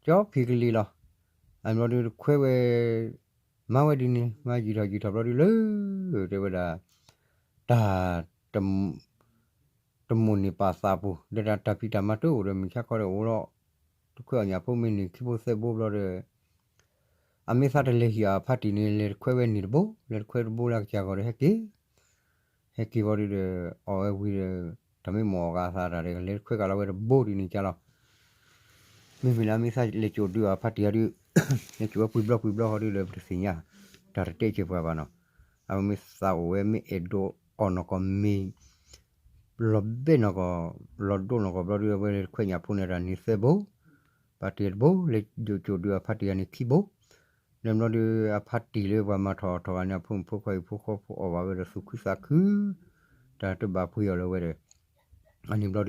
ကၠီဖံးကလံၤလီၤ. အန့ၣ်ဘျီဒုတခွဲးဝဲ မၤဝဲဒ်န့ၣ် မၤယံာ်ထီၣ်ယံာ်ထီၣ်ဘျီဒုလၢ တဲဝဲဒၣ် တၢ် တမိၣ်န့ၢ်ပာ်သးပူၤ ဒီးတၢ်ဖံးတၢ်မၤတအိၣ်ဒီး မုၢ်ဆါခီဒီးအိၣ်လီၤ. တခွဲးအီၣ်ညၣ်ဖိမ့ၢ်န့ၢ်ခံဘိသၢဘိဘျီဒီး အမ့ၢ်သးတလဲၤဟံးအီၣ်အဖါတံၢ်န့ၣ် လဲၤတခွဲးဝဲန့ၢ်တဘိ လဲၤတခွဲးတဘိလၢအကစၢ်ဂီၢ်ဒီးဟဲက့ၤ ဟဲက့ၤဘျီဒုဒီး အီၣ်ဝဲဝံၤဒီး တၢ်မ့ၢ်မိၢ်အီၣ်ဂၤအသးတၢ်ဒီး လဲၤတခွဲးကလီၤဝဲတဘိဒ်န့ၣ်ကလီၤ. မ့မ့ၢ်လၢအမ့ၢ်သးလဲၤစိာ်ဒုးအီၣ်အဖါတံၢ်ဟီဒု လဲၤစိာ်ဝဲပှံၤဘျီပှံၤဘျီဟီဒုဒီး ပတသ့ၣ်ညါ တၢ်တတဲကဲပှၤဘၣ်နီၤ. အမ့ၢ်သးအိၣ်ဝဲမ့ၢ်အဲၣ်ဒိးအီၣ်နီၢ်ကီၢ်မ့ၢ် လီၤဘဲနီၢ်ကီၢ် လီၤဒိနီၢ်ကီၢ်ဘျီဒု အဝဲလဲၤတခွဲးညၣ်ဖိန့ၣ်တၢ်န့ၢ်သၢဘိ ဖါတံၢ်တဘိ လဲၤစိာ်ဒုးအဖါတံၢ်ဂၤန့ၣ်ခံဘိ လၢဘျီဒု အဖါတံၢ်လၢပှၤမၤထီၣ်အီၣ်ထီၣ်ဂၤန့ၣ် အဖိမုၣ်ဖိခွါအံၤဖိဃီဖိအီၣ်ဘၣ်ဝဲဒီးသူၣ်ခုသးခု တၢ်တဘၣ်ပှ့ၤအီၤလၢၤဝဲဒီး အန့ၣ်ဘျီဒု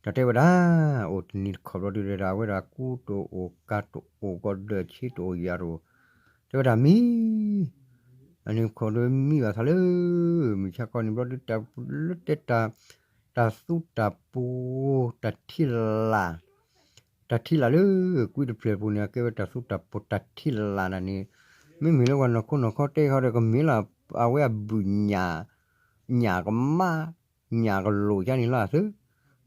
တၢ်တဲဝဲဒၣ်, အိၣ်တနံၤတခီဘျီဒုးဒီး အဝဲဒၣ်ကူတအိၣ်ကၤတအိၣ် ကီၢ်ဒၢးဆ့တအိၣ်ယၤတအိၣ်, တဲဝဲဒၣ်မံ အန့ၣ်ခီဒီးမံဘၣ်သးလၢ မုၢ်ဆါခီန့ၣ်ဘျီဒုး တၢ်လၢတဲတၢ်, တၢ်သူတၢ်ပူၤ တၢ်ထံၣ်လၢ်, တၢ်ထံၣ်လၢ်လၢ ကွံတဖျၢၣ်ပူၤန့ၣ် အကဲဝဲတၢ်သူတၢ်ပူၤ တၢ်ထံၣ်လၢ်န့ၣ်, မ့မ့ၢ်လၢပှၤနီၢ်ခိနီၢ်ခီတဲခီဒီး ကမ့ၢ်လၢအဝဲအဘုၣ်ညၣ်, ညၣ်ကမါ, ညၣ်ကလိာ်ကါန့ၣ်လီၤအသု,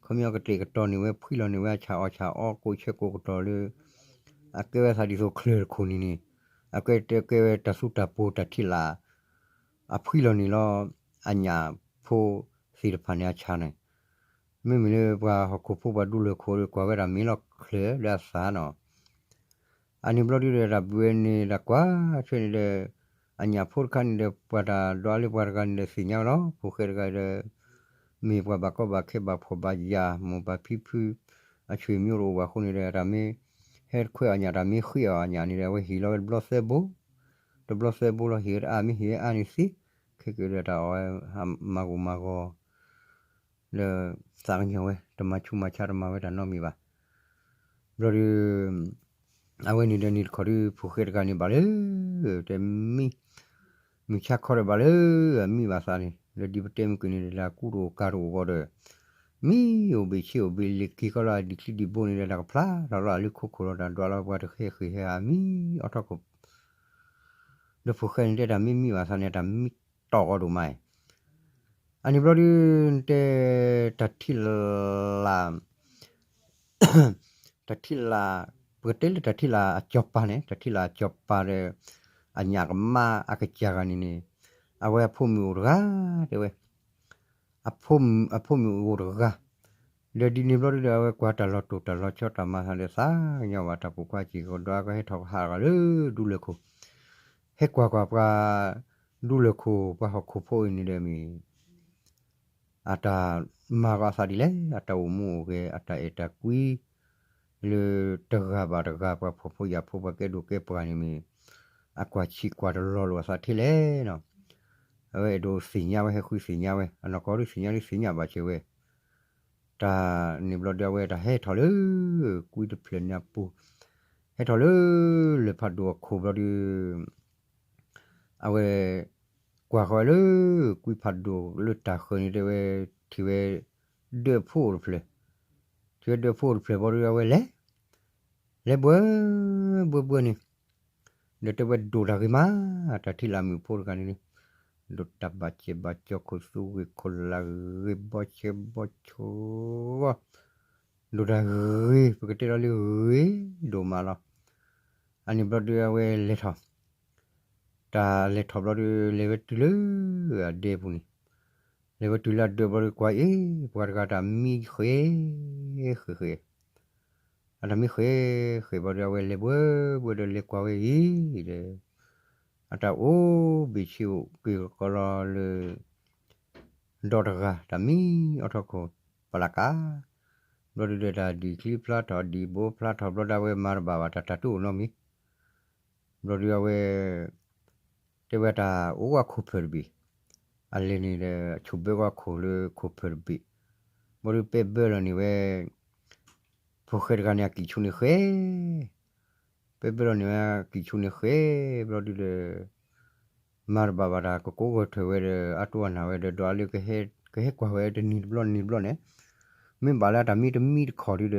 ခီပညီကတဲာ်ကတီၤန့ၢ်ဝဲ ဖှံလီၤန့ၢ်ဝဲအဆၣ်အီၣ်ဆၣ်အီ ကိးဆၢကိးကတီၤလၢ အကဲဝဲသးဒ်သိးချၢၣ်တခိၣ်န့ၣ်န့ၣ်, အကဲဝဲတၢ်သူတၢ်ပူၤတၢ်ထံၣ်လၢ်, အဖှံလီၤန့ၢ်လီၤ အညၣ်ဖိသ့ၣ်တဖၣ်န့ၣ်အဆၣ်န့ၣ်, မ့မ့ၢ်လၢပှၤဟီၣ်ခိၣ်ဖိပှၤဒူလၢၢ်ခိၣ်ဒီး ကွၢ်ဝဲဒၣ်မ့ၢ်လီၤချၢၣ်လၢအသးနီၤ အန့ၣ်ဘျီဒုးဒီး တၢ်ဘှဲန့ၣ် တၢ်ကွၢ်ဆၢန့ၣ်ဒီး အညၣ်ဖိတခါန့ၣ်ဒီး ပှၤတၢ်ဒွးလၢပှၤတဂၤန့ၣ်ဒီး သ့ၣ်ညါဝဲလီၤ. ဖိၣ်ဃဲတဂၤဒီး မ့ၢ်ပှၤဘၣ်ကီဘၣ်ခဲဘၣ်ဖှီၣ်ဘၣ်ယာ် မိၢ်ပၢ်ဖံဖု အဆွေမျိုးတအိၣ်ဘၣ်အဃိန့ၣ်ဒီး တၢ်မ့ၢ်ဟဲတခွဲးအီၣ်ညၣ် တၢ်မ့ၢ်ဃ့အီၣ်အညၣ်န့ၣ်ဒီး အဝဲဟ့ၣ်လီၤဝဲတဘျီသၢဘိ, တဘျီသၢဘိလီၤ ဟ့ၣ်ဝဲတအါ မ့ၢ်ဟ့ၣ်ဝဲအါန့ၣ်သ့, ခဲက့ၤဒီးတၢ်အီၣ်ဝဲ မၤဂိၢ်မၤဂီၤ ဒီးသးကညီၤဝဲ တမၤဆူးမၤဆါ တမၤဝဲတၢ်နီတမံၤဘၣ်. ဘျီဒုး အဝဲန့ၣ်ဒီးနံၤတခီဒုး ဖိၣ်ဃဲတဂၤန့ၣ်ဘၣ်လၢ တဲမံ မုၢ်ဆါခီဒီးဘၣ်လၢ အမံဘၣ်သးန့ၣ် လၢဒ်ပတဲမုၢ်ကွံာ်န့ၣ်ဒီး လၢအကူတအိၣ်ကၤတအိၣ်ဂီၢ်ဒီး မံအိၣ်ဘ့ၣ်ဆ့အိၣ်ဘ့ၣ်လ့ၤက့ၤကီလီၤ အဒံးချံဒံးဘိန့ၣ်ဒီး တၢ်ကဖျါထီၣ်လီၤ အလၢခိခိၣ်လီၤ တၢ်ဒွးလီၤပှၤတဟဲဃ့ၢ်ဟဲအါ မံအီထီၣ်ခိၣ် ဒီးဖိၣ်ဃဲန့ၣ်တဲတၢ်မ့ၢ်မံဘၣ်သးန့ၣ် တၢ်မံတီၢ်ဂီၢ်ဒိၣ်မးအံၤ, အန့ၣ်ဘျီဒုး တဲ တၢ်ထံၣ်လၢ် တၢ်ထံၣ်လၢ်, ပကတဲလၢတၢ်ထံၣ်လၢ်အစီၤပၤန့ၣ် တၢ်ထံၣ်လၢ်အစီၤပၤဒီး အညၣ်ကမါအကစၢ်ဂၤန့ၣ်န့ၣ် အဝဲအဖိမုၣ်အိၣ်တဂၤ တဲဝဲ အဖိမုၣ်အိၣ်တဂၤ, ဒီးဒ်န့ၣ်ဘျီဒုးဒီး အဝဲကွၢ်တၢ်လီၤတိၢ်တၢ်လီၤဆီတၢ်မၤသးဒီး သးကညီၤဘၣ်တၢ်ပိာ်ခွါစ့ၢ်ကီး ဒွးကဟဲထီၣ်ကဟးဂီၤလၢဒူလၢၢ်ခိၣ်, ဟဲကွၢ်ကွၢ်ပှၤ ဒူလၢၢ်ခိၣ် ပှၤဟီၣ်ခိၣ်ဖိအံၤန့ၣ်ဒီးမ့ၢ် အတၢ်မၤဂီၤအသးဒ်လဲၣ်, အတၢ်အိၣ်မူအိၣ်ဂဲၤ အတၢ်အဲၣ်တၢ်ကွံ လၢတဂၤဘၣ်တဂၤ ပှၤဖှီၣ်ဖိယာ်ဖိ ပှၤကဲဒိၣ်ကဲပှၢ်န့ၣ်မ့ၢ် အကွၢ်ဆံးကွၢ်တလီၤလိာ်အသးထဲလဲၣ်နီၤ, အဝဲအဲၣ်ဒိးသ့ၣ်ညါဝဲ ဟဲဃုသ့ၣ်ညါဝဲ အနီၢ်ကီဒုးသ့ၣ်ညါဒုးသ့ၣ်ညါဘၣ်စၢၤဝဲ, တၢ်န့ၣ်ဘျီဒုး အဝဲတၢ်ဟဲထီၣ်လၢ ကွံတဖျၢၣ်န့ၣ်အပူၤ, ဟဲထီၣ်လၢ လၢၢ်ဖးဒိၣ်အခိၣ်ဘျီဒုး အဝဲ ကွၢ်ဃီၤဝဲလၢ ကွံဖးဒိၣ်လၢတၢ်ဃၢၤန့ၣ် တဲဝဲ ထံၣ်ဝဲ ဒၢးဖိအိၣ်တဖျၢၣ်, ထံၣ်ဝဲဒၢးဖိအိၣ်တဖျၢၣ်ဘျီဒုး အဝဲလဲၤ လဲၤဘှၢ ဘှၢဘှၢန့ၣ်, ဒီးတဲဝဲဒိၣ်တၢ်ဂ့ၤမး, တၢ်ထံၣ်လၢ်မုၣ်ဖိတဂၤန့ၣ်န့ၣ်, ဒိၣ်တၢ်ဘၣ်စဲးဘၣ်ကၠီ ခိၣ်သူဂ့ၤခိၣ်လၢ်ဂ့ၤ ဘီဆဲးဘီဆိဂီၢ်, ဒိၣ်တၢ်ဂ့ၤ ပကတဲလီၤလၢဂ့ၤဒိၣ်မးလီၤ. အန့ၣ်ဘျီဒုး အဝဲလဲၤထီၣ် တၢ်လဲၤထီၣ်ဘျီဒုး လဲၤဝဲတုၤလၢ အဒဲပူၤန့ၣ်, လဲၤဝဲတုၤလၢအဒဲဘျီဒုး ကွၢ်အ့ၣ် ပှၤတဂၤတၢ်မံဃဲၤ ဃဲၤဃဲၤ, အတၢ်မံဃဲၤဃဲၤဘျီဒုး အဝဲလဲၤဘှၢဘှၢဒီး လဲၤကွၢ်ဝဲအံၤဒီး အတၢ်အိၣ်ဘ့ၣ်ဆ့အိၣ်က့ၤကီလီၤလၢ ဒီတဂၤ တၢ်မံအီထီၣ်ခိၣ် ပလၢ်ကါ, ဘျီဒုးဒီး တၢ်ဒံးချံဖျါထီၣ် ဒံးဘိဖျါထီၣ်ဘျီဒုး အဝဲမၤတဘၣ်ဘၣ် တၢ်တၢ်တအိၣ်နီတမံၤ ဘျီဒုးအဝဲ တဲဝဲတၢ်အိၣ်ဝဲခိၣ်ဖၢၣ်တဘ့ၣ်, အလဲၤန့ၣ်ဒီး အဆိၣ်ဘၢကီခိၣ်လၢခိၣ်ဖၢၣ်တဘ့ၣ်, ဘျီဒုးပဲဘၢလီၤန့ၢ်ဝဲ ဖိၣ်ဃဲတဂၤန့ၣ် အကံၣ်ဆူၣ်န့ၣ်ဃဲၤ, ပဲဘၢလီၤန့ၢ်ဝဲ အကံၣ်ဆူၣ်န့ၣ်ဃဲၤ ဘျီဒုးဒီး မၤတဘၣ်ဘၣ်တၢ် ကကိးဂီၤထၢၣ်ဝဲဒီး အတိအနၢ်ဝဲဒီး ဒွးလၢ ကဟဲကွၢ်ဝဲတနံၤတဘျီနံၤတဘျီန့ၣ်, မ့ၢ်ဘၣ်လၢတၢ်မံတမံတခီဒုးဒီး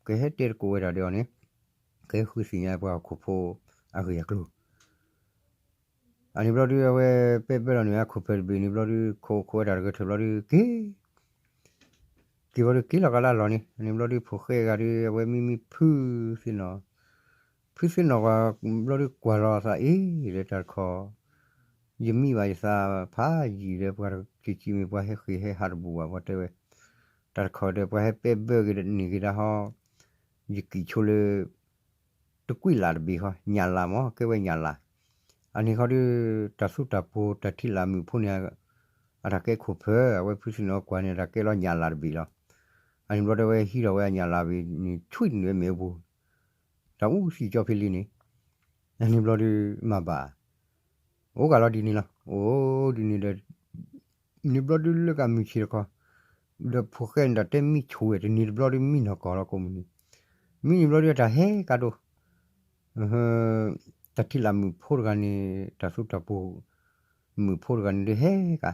ကဟဲတဲတကိးဝဲဒၣ်ဒီးအီၤန့ၣ်, ကဟဲဃုသ့ၣ်ညါပှၤဟီၣ်ခိၣ်ဖိအဂ့ၢ်အကျိၤ အန့ၣ်ဘျီဒုး အဝဲပဲပဲလီၤန့ၣ် အခိၣ်ဖၢၣ်တဘ့ၣ်န့ၣ်ဘျီဒုး ခိးခိးဝဲတၢ်တဂၢၢ်ထၢၣ်ဘျီဒုး က့ၤ က့ၤဘျီဒုး က့ၤလီၤကလၢလီၢ်န့ၣ်, အန့ၣ်ဘျီဒုး ဖိၣ်ဃဲဂၤဒုး အဝဲမံမံဖုသ့ၣ်နီၣ်, ဖုသ့ၣ်နီၣ်ကွၢ်ဘျီဒုး ကွၢ်လီၤသးအ့ၣ်ဒီး တၢ်တခီ ယမံဘၣ်ယသးဖးယံာ်ဒီး ပှၤတကံကံမ့ၢ်ပှၤဟဲဃ့ၢ်ဟဲဟးတဘူၣ်ဘၣ် ပှၤတဲဝဲ, တၢ်တခီဒီး ပှၤဟဲပဲပဲက့ၤန့ၢ်က့ၤဒၣ်ဟီ ယကံၣ်ဆိလၢ တကွံလၢ်တဘ့ၣ်ဃီ ညၣ်လၢ်မ့ၢ် ကဲဝဲညၣ်လၢ်, အန့ၣ်ဃီဒီး တၢ်သူတၢ်ပူၤ တၢ်ထံၣ်လၢ်မုၣ်ဖိန့ၣ် အတၢ်ကဲခိၣ်ဖၢၣ် အဝဲဖုသ့ၣ်နီၣ်ကွၢ်န့ၣ် တၢ်ကဲလီၤညၣ်လၢ်တဘ့ၣ်လီၤ, အန့ၣ်ဘျီဒီး အဝဲဟံးထီၣ်ဝဲအညၣ်လၢ်ဘ့ၣ်န့ၣ် ဆွံနုာ်ဝဲမ့ၣ်အူပူၤ, တၢ်အူသံကၠီဖဲလံန့ၣ်, အန့ၣ်ဘျီဒုးမၤဘၣ် အိၣ်ကးလီၤဒ်န့ၣ်လီၤ, အိၣ်ဒ်န့ၣ်ဒီး န့ၣ်ဘျီဒုးလၢကမုၢ်ဆ့ၣ်တခီ, ဒီးဖိၣ်ဃဲန့ၣ်ဒီးတဲမံဆိၣ်ဝဲတနံၤတဘျီဒီး မံနီၢ်ကီၢ်လီၤကိးမုၢ်နံၤ, မံန့ၣ်ဘျီဒီးတၢ်ဟဲကါဒိၣ်, တၢ်ထံၣ်လၢမုၣ်ဖိတဂၤန့ၣ် တၢ်သူတၢ်ပှိၤ မုၣ်ဖိတဂၤန့ၣ်ဒီးဟဲကါ,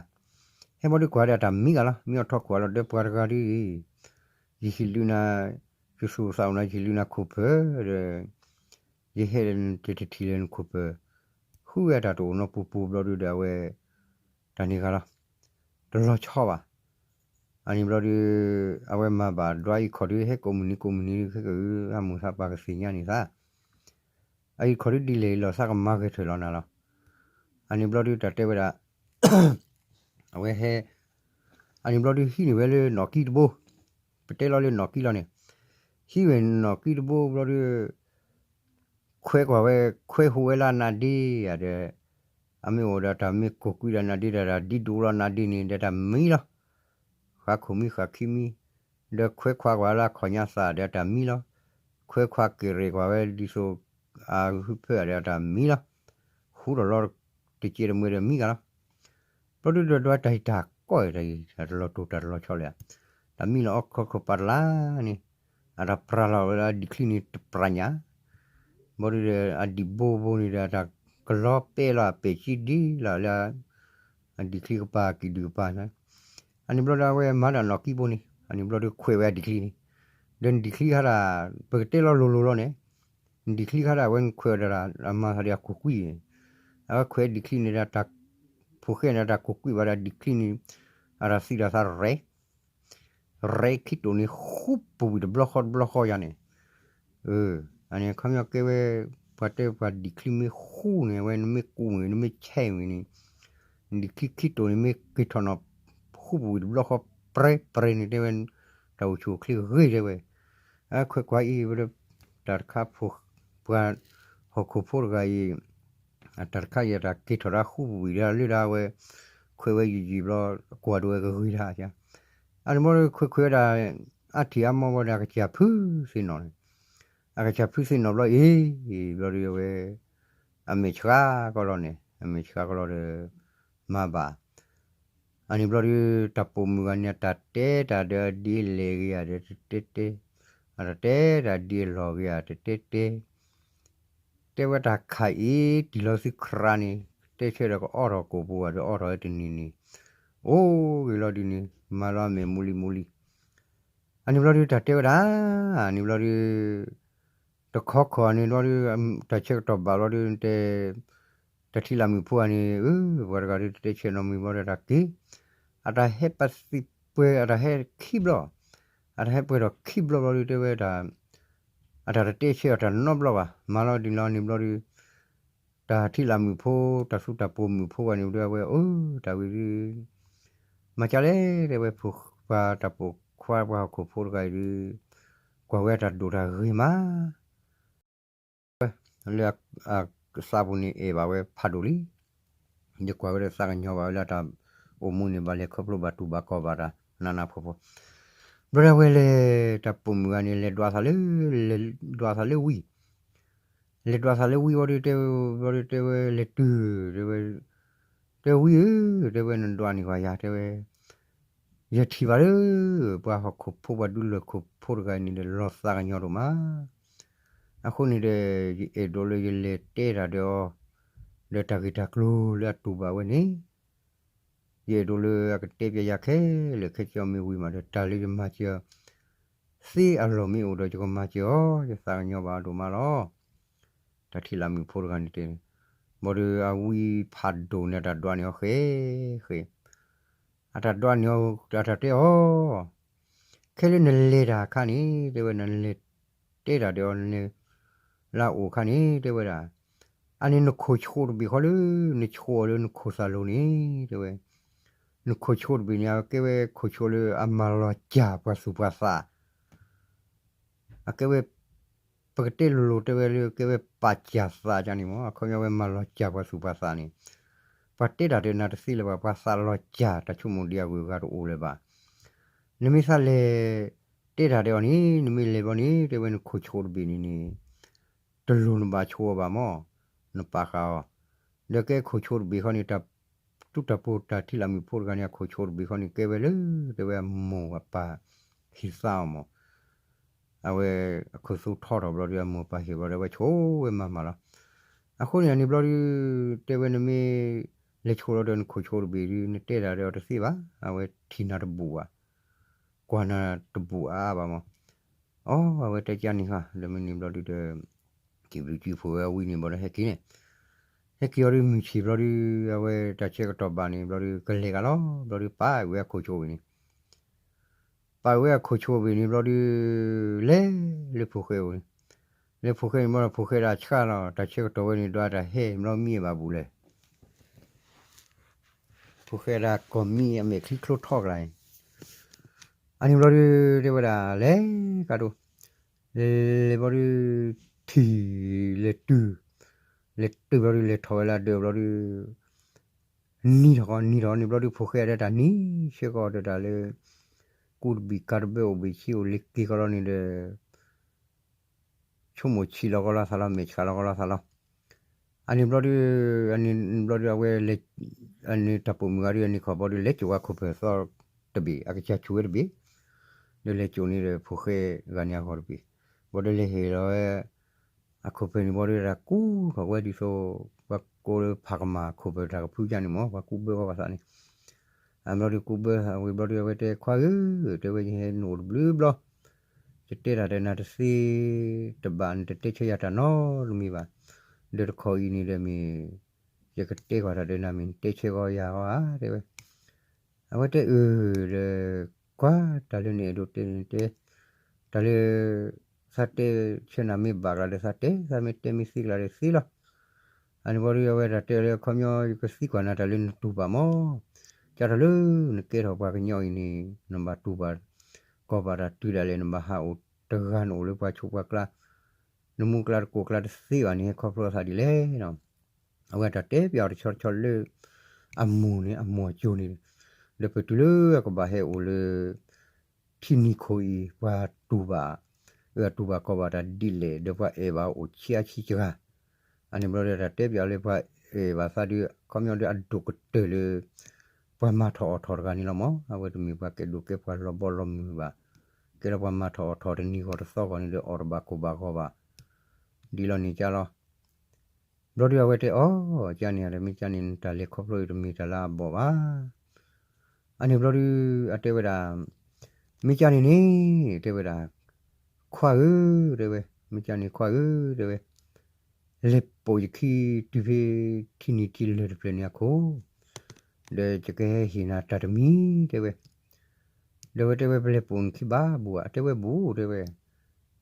ဟဲဘျီဒီးကွၢ်ဒီးတၢ်မံကါလီၤ, မံအီၣ်ထီကွၢ်လီၤဒီးပှၤတဂၤဒီး ယဟံးလုနၤ, ယသူၣ်သးအိၣ်နၤယဟံးလုနၤခိၣ်ဖၢၣ်ဒီး ယဟဲဒီးတထံၣ်လၢနခိၣ်ဖၢၣ်, ဃုဝဲတၢ်တအိၣ်နီတပူၤပူၤဘျီဒီး အဝဲ တၢ်န့ၣ်ဂၤလီၤ, တလီၤဆီဘၣ်. အန့ၣ်ဘျီဒီး အဝဲမၤဘၣ်ဒွးအံၤခီၣ်ဒုး ဟဲကိးမုၢ်နံၤကိးမုၢ်နံၤ ခဲကဂုာ်အမိၢ်သးပှၢ်ကသ့ၣ်ညါန့ၣ်သး, အအံၤခီၣ်ဒုးဒ်လဲၣ်လီၤ သးကမၤဂဲၤထၢၣ်လီၤနၤလီၤ. အန့ၣ်ဘျီဒီးတၢ်တဲဝဲဒၣ် အဝဲဟဲ, အန့ၣ်ဘျီဒီးဟံးန့ၢ်ဝဲလၢနီၣ်ကံတဘိ, ပတဲလီၤလၢနီၣ်ကံလီၤန့ၣ်, ဟံးဝဲနီၣ်ကံတဘိဘျီဒီး ခွဲးကွၢ်ဝဲ, ခွဲးဟူးဝဲလၢအနါဒ့ယၤဒီး, အမ့ၢ်အိၣ်ဒီးတၢ်မ့ၢ်ကိၢ်ကွံဒီးနါဒ့ဒီး တၢ်ဒ်ဒိၣ်လီၤနါဒ့န့ၣ်ဒီးတၢ်မံလီၤ, ဃါခိၣ်မံဃၣ်ခံမံ, ဒီးခွဲးခွါကွၢ်လၢအခီၣ်ညါသၣ်ဒီးတၢ်မံလီၤ, ခွဲးခွါက့ၤရဲၣ်ကွၢ်ဝဲဒ်သိး အဟုဖၢအဒီးတၢ်မံလီၤ, ဟူထီၣ်လီၤတကဲတမှဲဒီးမံဂၤလီၤ. ဘျီဒုးဒီးဒွးတၢ်ဟံၣ်တၢ်ကီၢ်အံၤ တၢ်တလီၤတိၢ်တၢ်တလီၤဆီလၢၤ, တၢ်မံလီၤအီခီခီပၤတလါန့ၣ်, အတၢ်ပြၤလီၤဝဲလၢအဒံၣ်ချံန့ၣ်တပြၤညါ, ဘျီဒုးဒီးအဒံၣ်ဘိဘိန့ၣ်ဒီး တၢ်ကလီၤပဲလီၤအပဲာ်ကံဒ်လီၤလၢ အဒံၣ်ချံကပၤကံၣ်ဒုၣ်ကပၤ, အန့ၣ်ဘျီဒီးအဝဲမၤဒၣ်နီၣ်ကံဘိန့ၣ် အန့ၣ်ဘျီဒီးခွဲးဝဲအဒံၣ်ချံန့ၣ်, ဒီးနဒံၣ်ချံခါဒၣ် ပကတဲလီၤလိၤလိၤလီၤန့ၣ်, နဒံၣ်ချံခါဒၣ်အဝဲနခွဲးအီၤဒီး အမၤသးဒီးအကိၢ်ကွံ, အဝဲခွဲးအဒံၣ်ချံန့ၣ်ဒီးတၢ် ဖိၣ်ဃဲန့ၣ်ဒီးတၢ်ကိၢ်ကွံဘၣ်ဒီးအဒံၣ်ချံန့ၣ်, အတၢ်သံတၢ်သးရဲၣ် ရဲၣ်ခံတိာ်န့ၣ် ဃူပဝံၣ်တဘျီဃီတဘျီဃီယါန့ၣ်, အန့ၣ်ခီပညီကဲဝဲ ပှၤတဲပှၤဒံၣ်ချံမ့ၢ်ဃူန့ၣ် အဝဲနမ့ၢ်ကူးမ့ၢ် နမ့ၢ်ဆဲးမ့ၢ်န့ၣ်, ဒံၣ်ချံခံတိာ်န့ၣ်မ့ၢ်က့ၤထီၣ်နီၤ ဃူပဝံၣ်တဘျီဃီ ပြဲပြဲန့ၣ်တဲဝဲ, တၢ်အိၣ်ဆူၣ်အိၣ်ချ့ဂ့ၤတဲဝဲ, အခွဲးကွၢ်အံၤဝဲဒီး တၢ်တခါ ပှၤဟီၣ်ခိၣ်ဖိတဂၤအံၤ အတၢ်တခါအံၤတၢ်က့ၤထီၣ်ဒၣ်ဃူပဝံၣ်ဒၣ်လၢဒၣ်ဝဲ, ခွဲးဝဲယံာ်ယံာ်ဘျီ ကွၢ်ဒိးဝဲကဂ့ၤဒၣ်, အန့ၣ်ဘျီဒီးခွဲးခွဲးဝဲဒၣ် အါထံၣ်အါမီၢ်ဝဲဒီးအကစၢ်ဖုသ့ၣ်နီၣ်န့ၣ်, အကစၢ်ဖုသ့ၣ်နီၣ်ဘျီအံၤ, ဘျီဒီးအဝဲ အမဲာ်ဆှးကီးလီၤန့ၣ် အမဲာ်ဆှးကီးလီၤဒီး မၤဘၣ် အန့ၣ်ဘျီဒီး တၢ်ပိာ်မုၣ်ဂၤန့ၣ် အတၢ်တဲတၢ်ဒီးအဒ်အလဲၢ်ဂ့ၤဧါဒီးတတဲတဲ, အတၢ်တဲတၢ်ဒ်အလီၢ်ဂ့ၤဧါတတဲတဲ, တဲဝဲတၢ်ခးအံၤ တံၢ်လီၤသုခရးန့ၣ် တဲဆၢဒီးကအီထီၣ်ကိာ်ပူၤဧါဒီးအီထီၣ်ဝဲတနံၤန့ၣ်, အိၣ်ဂ့ၤလီၤဒ်န့ၣ် မၤလီၤအမဲာ်မူလံမူလံ, အန့ၣ်ဘျီဒီးတၢ်တဲဝဲဒၣ်, အန့ၣ်ဘျီဒီး တခီခီန့ၣ်ဘျီဒီး တၢ်ဆၢကတီၢ်ဘၣ်ဘျီဒီး တၢ်ထံၣ်လၢမုၣ်ဖိဂၤန့ၣ် အၢ ပှၤတဂၤဒီးတတဲဆၢနီတမံၤဘျီဒီးတၢ်က့ၤ, အတၢ်ဟဲပသံၣ်ပှဲၤ အတၢ်ဟဲခံဘျီ, အတၢ်ဟဲပှဲၤထီၣ်ခံဘျီဘျီဒီးတဲဝဲဒၣ်, အတၢ်တတဲဆၢအတၢ်နီတဘျီဘၣ် မၤလီၤဒ်န့ၣ်လီၤန့ၣ်ဘျီဒီး တၢ်ထံၣ်လၢမုၣ်ဖိ တၢ်သူတၢ်ပိာ်မုၣ်ဖိဂၤန့ၣ်ဒီးအဝဲ အၢ တၢ်ဝံၤဒီး မၤကၢ်လဲၣ် တဲဝဲ ဖိပှၤတၢ်ပိာ်ခွါပှၤဟီၣ်ခိၣ်ဖိတဂၤအံၤဒီး ကွၢ်ဝဲတၢ်ဒိၣ်တၢ်ဂ့ၤမး ဝဲ လၢအသးပူၤန့ၣ်အဲၣ်ဘၣ်ဝဲဖးဒိၣ်လံ, ယကွၢ်ဝဲဒီးသးကညီၤဘၣ်ဝဲလၢတၢ်အိၣ်မူန့ၣ် ဘၣ်လဲၤခီဖျိဘၣ်တူၢ်ဘၣ်ကီၢ်ဘၣ်တၢ် နးနးဖှီၣ်ဖှီၣ်, ဘျီဒီးဝဲလဲၤ တၢ်ပိာ်မုၣ်ဂၤန့ၣ် လဲၤဒွးသးလၢ လဲၤဒွးသးလၢဝံၤ လဲၤဒွးသးလၢဝံၤဝံၤဒီးတဲဝဲ ဘျီဒီးတဲဝဲလဲၤတုၤ တဲဝဲ, တဲဝံဧၢ တဲဝဲ နဒွးန့ၢ်ပှၤယၤ တဲဝဲ, ယထံၣ်ဘၣ်လၢ ပှၤဟီၣ်ခိၣ်ဖိပှၤဒူလၢၢ်ခိၣ်ဖိတဂၤအံၤန့ၣ်ဒီး လီၤသးကညီၤဒိၣ်မး, အဃိန့ၣ်ဒီး ယအဲၣ်ဒိးလၢယလဲၤတဲတၢ်ဒီးအီၤ ဒီးတၢ်ဂ့ၢ်တၢ်ကျိၤလၢအတူၢ်ဘၣ်ဝဲန့ၣ် ယအဲၣ်ဒိးလၢအကတဲပျဲယၤခဲလၢာ်ခဲဆ့မ့ၢ်ဝံၤမးဒီး တၢ်လၢယမၤစၢၤ သ့အလီၢ်မ့ၢ်အိၣ်ဒီး ယကမၤစၢၤအီၤ ယသးကညီၤဘၣ်အီၤဒိၣ်မးလီၤ. တၢ်ထံၣ်လၢမုၣ်ဖိတဂၤန့ၣ်တဲ, ဘၣ်ဒီးအဝံဖးဒိၣ်န့ၣ် အတၢ်ဒွးန့ၢ်အီၤဃဲဃဲ, အတၢ်ဒွးန့ၢ်အီၤ အတၢ်တဲအီၤ ခဲလၢနလဲၤတၢ်အခါန့ၣ် တဲဝဲ နလဲၤတဲတၢ်ဒီးအီၤ နလဲၤလၢအအိၣ်အခါန့ၣ် တဲဝဲဒၣ်, အန့ၣ်နခိၣ်ဆှိးတဘ့ၣ်ဃီလၢ နဆှိးအီၤလၢနခိၣ်သးလိၤန့ၣ် တဲဝဲ, နခိၣ်ဆှိးတဘ့ၣ်န့ၣ် အကဲဝဲခိၣ်ဆှိးလၢအမၤလီၤစၢ်ပှၤသူၣ်ပှၤသး အကဲဝဲ ပကတဲလိၤလိၤတဲဝဲလၢကဲဝဲပာ်စၢ်သးန့ၣ်မ့ၢ် အခီပညီဝဲမၤလီၤစၢ်ပှၤသူၣ်ပှၤသးန့ၣ်, ပှၤတဲတၢ်ဒီးနၤတသ့လၢၤဘၣ် ပှၤသးလီၤစၢ်တၢ်ဆိကမိၣ်ဒံးအဂုၤအဂၤတအိၣ်လၢၤဘၣ်. နမ့ၢ်သးလဲၤတဲတၢ်ဒီးအီၤန့ၣ် နမ့ၢ်လဲၤဘျီန့ၣ် တဲဝဲနခိၣ်ဆှိးတဘ့ၣ်န့ၣ်န့ၣ် တလိၣ်နဘၣ်ဆှိးအီၤဘၣ်မ့ၢ် နပာ်ဃာ်အီၤ, ဒီးကဲခိၣ်ဆှိးတဘ့ၣ်ဃီန့ၣ် တၢ် တူၢ်တၢ်ပိၢ်တၢ်ထံလၢအမုၣ်ဖိတဂၤန့ၣ် အခိၣ်ဆိးတဘ့ၣ်ဃီန့ၣ် ကဲဝဲလၢ တဲဝဲအမိၢ်အပၢ်ဟံးသးအီၤမး, အဝဲအခိၣ်သူထီထီၣ်ဘျီဒီး အမိၢ်ပၢ်ဟ့ၣ်ဘျီဒီး အဝဲဆိးဝဲမၤမၤလီၤ. အဃိန့ၣ်န့ၣ်ဘျီဒီး တဲဝဲနမ့ၢ်လဲၤဆိးလီၤဒီး နခိၣ်ဆိးတဘ့ၣ်ဒီး နတဲတၢ်ဒီးအီၤတသ့ဘၣ်, အဝဲထံၣ်နၤတဘူၣ်ဘၣ်, ကွၢ်နၤတဘူၣ်အါအါဘၣ်မး. အိ အဝဲတဲကန့ၣ်ဃီ ဒီးမ့ၢ်န့ၣ်ဘျီဒီး ကံၣ်ဘျုးကံၣ်ဖှိၣ်ဝဲအဝံၤန့ၣ်ဘျီဒီး ဟဲက့ၤန့ၣ်, ဟဲက့ၤအီၤဒီးမုၢ်ဆ့ၣ်ဘျီဒီး အဝဲတၢ်ဆၢကတီၢ်ဘၣ်န့ၣ်ဘျီဒီး ကလဲၤကလီၤဘျီဒီး ပာ်ဝဲအခိၣ်ဆိးဘ့ၣ်န့ၣ် ပာ်ဝဲအခိၣ်ဆိးဘ့ၣ်န့ၣ်ဘျီဒီး လဲၤလၢဖိၣ်ဃဲအအိၣ်န့ၣ်, လဲၤဖိၣ်ဃဲန့ၣ်ဘျီဒီး ဖိၣ်ဃဲဒၣ်ဆှၢလီၤ တၢ်ဆၢကတီၢ်ဝဲန့ၣ်ဒီး တၢ်ဟဲမ့ၢ်မံဘၣ်ဘူးလဲၣ် ဖိၣ်ဃဲဒၣ်ကိးမံအမဲာ်ချံချိထီၣ်ကလာ်အံၤ, အန့ၣ်ဘျီဒီး တဲဝဲဒၣ်လဲၤကဒီး, လဲၤဘျီဒီး ထံၣ်လဲၤတုၤ, လဲၤတုၤဘျီဒီး လဲၤထီၣ်ဝဲလၢအဒၢးဘျီဒီး နံၤထီၣ်ဃီ နံၤထီၣ်န့ၣ်ဘျီဒီး ဖိၣ်ဃဲအဒၢးတၢ်နံၤဆၢကီးဒီးတၢ်လၢ ကူတဘံၣ်ကၤတဘၢအိၣ်ဘ့ၣ်ဆံးအိၣ်လ့ၤက့ၤကီးလီၤန့ၣ်ဒီး ဆိကမိၣ်ဆံးလီၤကီးလီၤသးလီၤ မဲာ်ဆှးလီၤကီးလီၤသးလီၤ. အန့ၣ်ဘျီဒီး အန့ၣ်ဘျီဒီး အဝဲလဲၤ အန့ၣ်တၢ်ပိာ်မုၣ်ဂၤဒီး အန့ၣ်ခီဘျီဒီး လဲၤကိးဝဲခိၣ်ဖၢၣ်သီတဘ့ၣ် အကစၢ်ဆူၣ်ဝဲတဘ့ၣ်, ဒီးလဲၤကိးန့ၣ်ဒီး ဖိၣ်ဃဲဂၤန့ၣ်အဂီၢ်တဘ့ၣ်, ဘျီဒီးလဲၤဟ့ၣ်လီၤဝဲ အခိၣ်ဖၢၣ်န့ၣ်ဘျီဒီး တၢ်ကူထီၣ်ဝဲဒ်သိး ပှၤကိးလၢဖးကမၣ်ခိၣ်ဖၢၣ်တၢ်ကဖုကၢ်န့ၣ်မး ပှၤကူဘၢဃီပသးန့ၣ်, အဘျီဒီးကူဘၢဝံၤဘျီဒီး အဝဲတဲခွါဧၢ, တဲဝဲယဟဲနအိၣ်တဘျုးဘျီ, ယတဲတၢ်ဒီးနၤတသ့တဘၣ် နတတဲဆၢယၤတၢ်နီတမံၤဘၣ်, ဒီးတခီအံၤန့ၣ်ဒီးမ့ၢ် ယကတဲကွၢ်တၢ်ဒီးနၤမ့ၢ်နတဲဆၢဃီယၤဃီဧါ တဲဝဲ အဝဲတဲအၢဒီး ကွၢ်တၢ်လၢနအဲၣ်ဒိးတဲန့ၣ်တဲ, တၢ်လၢ သးတဲဆၢနၤမ့ၢ်ဘၣ်ကျါဒီးသးတဲ, သးမ့ၢ်တဲမ့ၢ်သ့ကျါဒီးသ့လီၤ. အန့ၣ်ဘျီဒီး အဝဲတၢ်တဲလၢအခီပညီ ယကသံကွၢ်နၤတၢ်လၢနတူၢ်ဘၣ်မး, ကၢ်ထီၣ်လၢနကဲထီၣ်ပှၤကညီအံၤန့ၣ် နဘၣ်တူၢ်ဘၣ် ကီၢ်ဘၣ်တၢ်တုၤဒၣ်လဲာ် နဘၣ်ဟးအိၣ်တဂၤနအိၣ်လၢပှၤဆိးပှၤကျါ, နမူကျါတကိးကျါတသ့ဘၣ်န့ၣ် ဟဲခီဖျိအသးဒ်လဲၣ်နီၤ. အဝဲတၢ်တဲပၠးအီၤတဆီတဆီလၢ အမိၢ်န့ၣ် အမိၢ်အစိၤန့ၣ်, ဒီးပတုၤလၢအကဘၣ်ဟဲအိၣ်လၢ ထံနံၤခိၣ်အံၤ ပှၤတူၢ်ဘၣ်, အတူၢ်ဘၣ်ကီၢ်ဘၣ်တၢ်ဒ်လဲၣ် ဒီးပှၤအဲၣ်ဘၣ်အိၣ်ဆံးအါဆံးစှၤ, အန့ၣ်ဘျီဒီးတၢ်တဲပၠးလၢပှၤအဲၣ်ဘၣ်သးဒီး ခီပညီဒီးအဒိၣ်ကတၢၢ်လၢ ပှၤမၤထီၣ်အီၣ်ထီၣ်တဂၤန့ၣ်လီၤမး, အဝဲတမ့ၢ်ပှၤကဲဒိၣ်ကဲပှၤလီၤဘီလီၤမုၢ်ဘၣ်, ကဲလၢပှၤမၤထီၣ်အီၣ်ထီၣ်တနံၤဂီၤတသီဂီၤန့ၣ်ဒီးအီၣ်တဘၣ်ခိၣ်ဘၣ်ဂီၤဘၣ်, ဒ်လီၤန့ၣ်ကၢ်လီၤ. ဘျီဒုးအဝဲတဲအီၤ, ကၢ်န့ၣ်ဒီး မ့ၢ်ကၢ်န့ၣ် နတၢ်လဲၤခီဖျိအံၤတမ့ၢ်တၢ်လၢအဘီၣ်ဘၣ်. အန့ၣ်ဘျီဒုး အတဲဝဲဒၣ်, မ့ၢ်ကၢ်န့ၣ်န့ၣ် တဲဝဲဒၣ်, ခွါဧၢ, တဲဝဲ, မ့ၢ်ကၢ်န့ၣ်ခွါဧၢ, တဲဝဲ, လဲၤပိာ်ယခံတုၤဖဲထံနံၤထံလၢၢ်တဖျၢၣ်န့ၣ်အခိၣ်, ဒီးယကဟဲဟ့ၣ်နၤတၢ်တမံၤ, တဲဝဲ ဒီးဝဲတဲဝဲ ပလဲၤပိာ်နခံဘၣ်ဘူးဧါ, တဲဝဲဘူး, တဲဝဲ,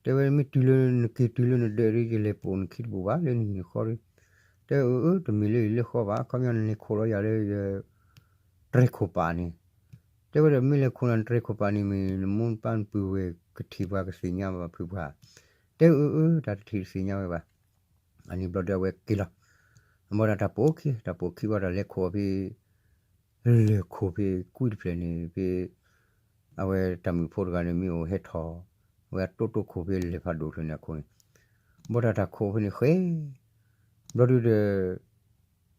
တဲဝဲမ့ၢ်တုၤလၢနက့ၤတုၤလၢနဒၢးဒီး ယလဲၤပိာ်နခံတဘူးဘၣ် လၢနဟံၣ်နဃီဒီး, တဲအၢအၢ တမ့ၢ်လၢဟံၣ်လၢဃီဘၣ် ခီပညီနလဲၤခိးလီၤယၤလၢယ တြဲၤခိၣ်ပာ်န့ၣ်, တဲဝဲဒီးမ့ၢ်လဲၤခိးနၤနတြဲၤခိၣ်ပာ်န့ၣ်မ့ၢ် နမိၢ်နပၢ်နပုၢ်ဝဲၢ်ကထံၣ်ပှၤကသ့ၣ်ညါဘၣ်ဖုးပှၤ, တဲအၢအၢ တၢ်တထံၣ်တသ့ၣ်ညါဝဲဘၣ်. အန့ၣ်ဘျီဒီးအဝဲက့ၤလီၤ. အဘၣ်ဒီးတၢ်ပိာ်ခံ တၢ်ပိာ်ခံဘၣ်ဒီးလဲၤခိးအီၤဖဲ လၢၢ်ခိၣ်ဖဲကွံတဖျၢၣ်န့ၣ် ဖဲ အဝဲတၢ်မုၣ်ဖိတဂၤန့ၣ် မ့ၢ်အိၣ်ဟဲထီၣ် ဝဲအတိၢ်တိၢ်ခိၣ်ဖဲလၢၢ်ဖးဒိၣ်ဖျၢၣ်န့ၣ်အခိၣ်န့ၣ်, ဘၣ်ဒီးတၢ်ခိးဖဲန့ၣ်ဃဲ ဘျီဒုးဒီး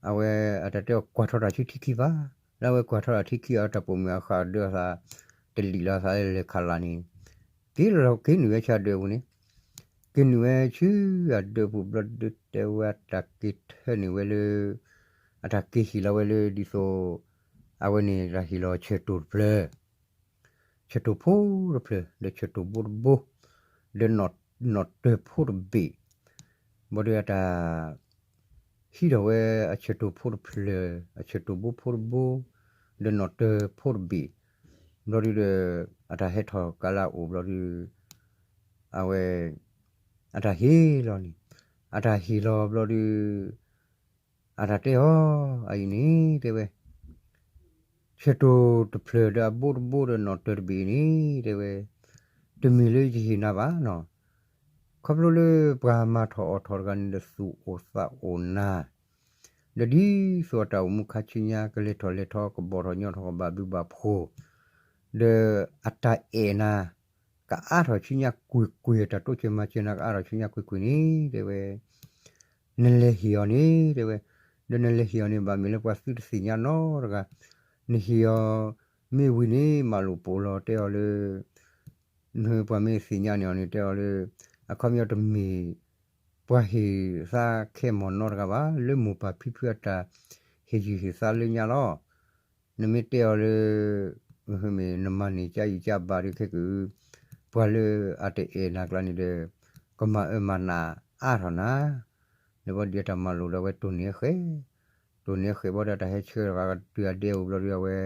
အဝဲအတၢ်တဲအီၤကွၢ်ထီၣ်တၢ်ဆူထံခံဘၣ်, လၢအဝဲကွၢ်ထီၣ်တၢ်ထံခံအီၤ တၢ်ပိာ်မုၣ်အဃၣ်ဒၢအသး တလံာ်လီၤအသးလၢလၢၢ်ခးလးန့ၣ်, က့ၤလီၤက့ၤနုာ်ဝဲဆူအဒၢးပူၤန့ၣ်, က့ၤနုာ်ဝဲဆူအဒၢးပူၤဘျီဒုးတဲဝဲအတၢ်က့ၤထၢနုာ်ဝဲလၢ အတၢ်က့ၤဟ့ၣ်လီၤဝဲလၢဒ်သိး အဝဲန့ၣ်တၢ်ဟ့ၣ်လီၤဆၢၣ်တိၢ်တဖျၢၣ် ဆၢၣ်တိၢ်ဖိတဖျၢၣ် ဒီးဆၢၣ်တိၢ်ဘိတဘိ ဒီးနီၣ်တၢၤဖိတဘ့ၣ်, ဘျီဒုးအတၢ် ဟံးထီၣ်ဝဲအဆၢၣ်တိၢ်ဖိတဖျၢၣ် အဆၢၣ်တိၢ်ဘိဖိတဘိ ဒီးနီၣ်တၢၤဖိတဘ့ၣ်, ဘျီဒုးဒီး အတၢ်ဟဲထီၣ်ကါလၢအအိၣ်ဘျီဒုး အဝဲ အတၢ်ဟ့ၣ်လီၤန့ၣ်, အတၢ်ဟ့ၣ်လီၤဘျီဒုး အတၢ်တဲအီၤ အအံၤန့ၣ် တဲဝဲ ဆၢၣ်တိၢ်တဖျၢၣ်ဒီးအဘိတဘိဒီးနီၣ်တၢၤတဘ့ၣ်န့ၣ် တဲဝဲ တမ့ၢ်လၢယဟ့ၣ်နၤဘၣ်နီၤ, ခီဖျိလၢပှၤမၤထီၣ်အီၣ်ထီၣ်တဂၤန့ၣ်ဒီးသူၣ်အိၣ်သးအိၣ်နၤ, ဒီးဒ်သိးအတၢ်အိၣ်မူခါဆူညါ ကလဲၤထီၣ်လဲၤထီ ကဘီၣ်ထီၣ်ညီထီၣ် ကဘၣ်ဘျုးဘၣ်ဖှိၣ်, ဒီးအတၢ်အဲၣ်နၤ ကအါထီၣ်ဆူညါကွ့ၢ်ကွ့ၢ် တၢ်တိစၢၤမၤစၢၤနၤ ကအါထီၣ်ဆူညါကွ့ၢ်ကွ့ၢ်န့ၣ် တဲဝဲ နလဲၤဟ့ၣ်အီၤန့ၣ် တဲဝဲ, ဒီးနလဲၤဟ့ၣ်အီၤန့ၣ် ဘၣ်မ့ၢ်လၢပှၤသုတသ့ၣ်ညါနီတဂၤ, နဟ့ၣ်အီၤမ့ၢ်ဝံၤန့ၣ် မၤလိာ်ပိာ်လီၤတဲအီၤလၢ နပှၤမ့ၢ်သ့ၣ်ညါန့ၢ်အီၤန့ၣ် တဲအီၤလၢ အခီပညီတမ့ၢ်ပှၤဟ့ၣ်သးခဲမီၢ်နီတဂၤဘၣ်, လၢမိၢ်ပၢ်ဖံဖုအတၢ်ဟ့ၣ်ယုၢ်ဟ့ၣ်သးလၢညါလီၤ. နမ့ၢ်တဲအီၤလၢ မ့ၢ်နမၤန့ၢ်ကါယံာ်ကါဘၣ်ဒီးခဲက့ၤ ပှၤလၢအတအဲၣ်နၤကျါန့ၣ်ဒီး ကမၤအၢမၤနးအါထီၣ်နၤ, ဒီးဘၣ်ဒီးတၢ်မၤလိာ်ဒီးအဝဲတိၢ်န့ၢ်အဃဲၤ, တိၢ်န့ၢ်အဃဲၤဘၣ်ဒီးတၢ်ဟဲဆှၢလီၤကဒီးအဒဲအိၣ်ဘျီဒီးအဝဲ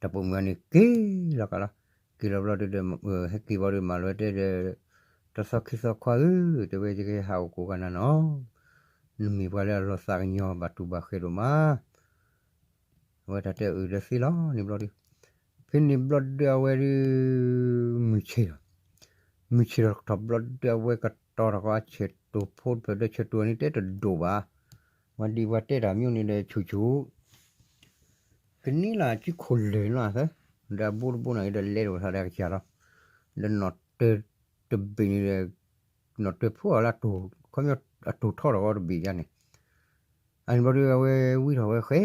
တၢ်ပိာ်မုၣ်ဂၤန့ၣ်က့ၤလီၤကလီၤ, က့ၤလီၤဘျီဒီး ဟဲက့ၤဘၣ်ဒီးမၤလိာ်တဲဒီး တသီခံသီခွါဧၢ, တဲဝဲယကဟဲဟးအိၣ်ကိးဂၤနၤနီၤ, နမ့ၢ်ပှၤလၢအလီၤသးကညီၤဘၣ်တူၢ်ဘၣ်ဃဲၤဒိၣ်မး, အဝဲတၢ်တဲအုၣ်ဒီးသ့လီၤန့ၣ်ဘျီဒီး ဖဲန့ၣ်ဘျီဒီးအဝဲဒီး မုၢ်ဆ့ၣ်လီၤ, မုၢ်ဆ့ၣ်ထီၣ်ကထီၣ်ဘျီဒီးအဝဲကတီၤထီၣ်ဃီအဆဲၣ်တိၤဖိတဖျၢၣ်ဒီး ဆဲၣ်တိၤန့ၣ်တဲတဒိၣ်ဘၣ်, ဝဲဒ်ပှၤတဲတၢ်မ့ၢ်န့ၣ်ဒီးဆူၣ်ဆူၣ် ကနံၤလၢ်ကံခိၣ်လၢာ်နီၤသၢ, ဒီးအဘိတဘိန့ၣ်ဒီးလဲၤတအိၣ်သးဒီးကစၢ်လီၤ, ဒီးနီၣ်တၢၤတဘ့ၣ်န့ၣ်ဒီး နီၣ်တၢၤဖိအီၤလၢအတိၢ်, ခီပညီအတိၢ်ထီထီၣ်ဃီတဘ့ၣ်ယါန့ၣ်, အန့ၣ်ဘျီဒီးအဝဲဝံထီၣ်ဝဲဃဲ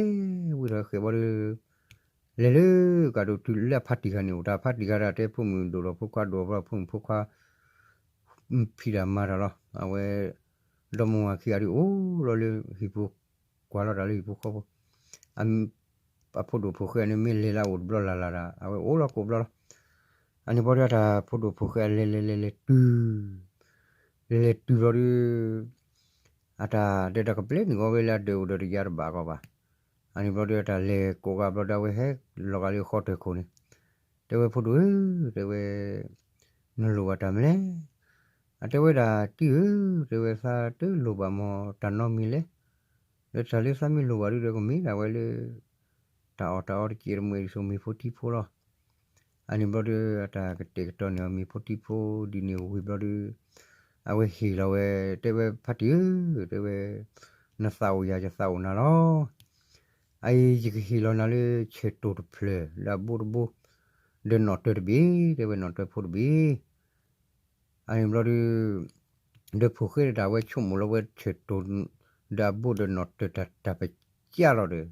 ၤ, ဝံထီၣ်ဝဲဃဲၤဘျီဒီး လဲၤလၢကးဒိၣ်တုၤလၢအဖါတံၢ်ခါန့ၣ် အိၣ်တၢ်ဖါတံၢ်ခါဒီးတဲဖိမုၣ်ဒိၣ်ထီၣ်ဖိခွါဒိၣ်ထီၣ်ဘျီဖိမုၣ်ဖိခွါ ဖံးတၢ်မၤတၢ်လီၤ, အဝဲ ဒီမါဝၤခံဂၤဒီးအိၣ်လီၤလၢဟံၣ်ပူၤ, ကွၢ်လီၤတၢ်လၢဟံၣ်ပူၤဃီပူၤ, အဖိဒိၣ်ဖိၣ်ဃဲန့ၣ်မ့ၢ်လဲၤလၢအအိၣ်တဘျီလၢ်လၢ်ဒီး အဝဲအိၣ်လီၤကိးဘျီလီၤ, အန့ၣ်ဘျီဒီးအတၢ်ဖိဒိၣ်ဖိၣ်ဃဲလဲၤလဲၤလဲၤလဲၤတုၤ လဲၤတုၤဘျီဒီး အတၢ်ဒီးတၢ်ကပျဲနုာ်ဂီၤဝဲလၢအဒၢးအိၣ်ဒီးတယါတဘၣ်အဂီၢ်ဘၣ်, အန့ၣ်ဘျီဒီးအတၢ်လဲၤကိးဂၤဘျီဒီးအဝဲဟဲလီၤဂာ်လၢဃီတၢၤခိၣ်န့ၣ်, တဲဝဲဖိဒိၣ်ဧၢ, တဲဝဲ နလိၣ်ဘၣ်တၢ်မနုၤလဲၣ်, အတဲဝဲဒၣ်တံၢ်ဧၢ, တဲဝဲသးတလိၣ်ဘၣ်မီၢ်တၢ်နီတမံၤလဲၣ်, ဒီးတၢ်လၢသးမ့ၢ်လိၣ်ဘၣ်ဒုဒီးကမ့ၢ်ဒၣ်ဝဲလၢ တၢ်အီၣ်တၢ်အီတကဲးတမှဲးဒ်သိးမ့ၤဖိထံဖိလီၤ, အန့ၣ်ဘျီဒီးအတၢ်ကတဲာ်ကတီၤန့ၢ်အီၤမ့ၤဖိထံဖိဒ်န့ၣ်ဝံၤဘျီဒီး အဝဲဟ့ၣ်လီၤဝဲ, တဲဝဲဖါတံၢ်ဧၢ, တဲဝဲ နသးအိၣ်ယၤယသးအိၣ်နၤလီၤ, အအံၤယကဟ့ၣ်လီၤနၤလၢဆဲၣ်တိၤတဖျၢၣ် ဒီးအဘိတဘိ ဒီးနီၣ်တၢၤတဘ့ၣ်, တဲဝဲနီၣ်တၢၤဖိတဘ့ၣ် အန့ၣ်ဘျီဒီး ဒီးဖိၣ်ဃဲဒီးတၢ်ဝဲဆိကမိၣ်လီၤဝဲဆဲၣ်တိၤ ဒီးအဘိဒီးနီၣ်တၢၤတၢ်ပကၢ်လီၤဒီး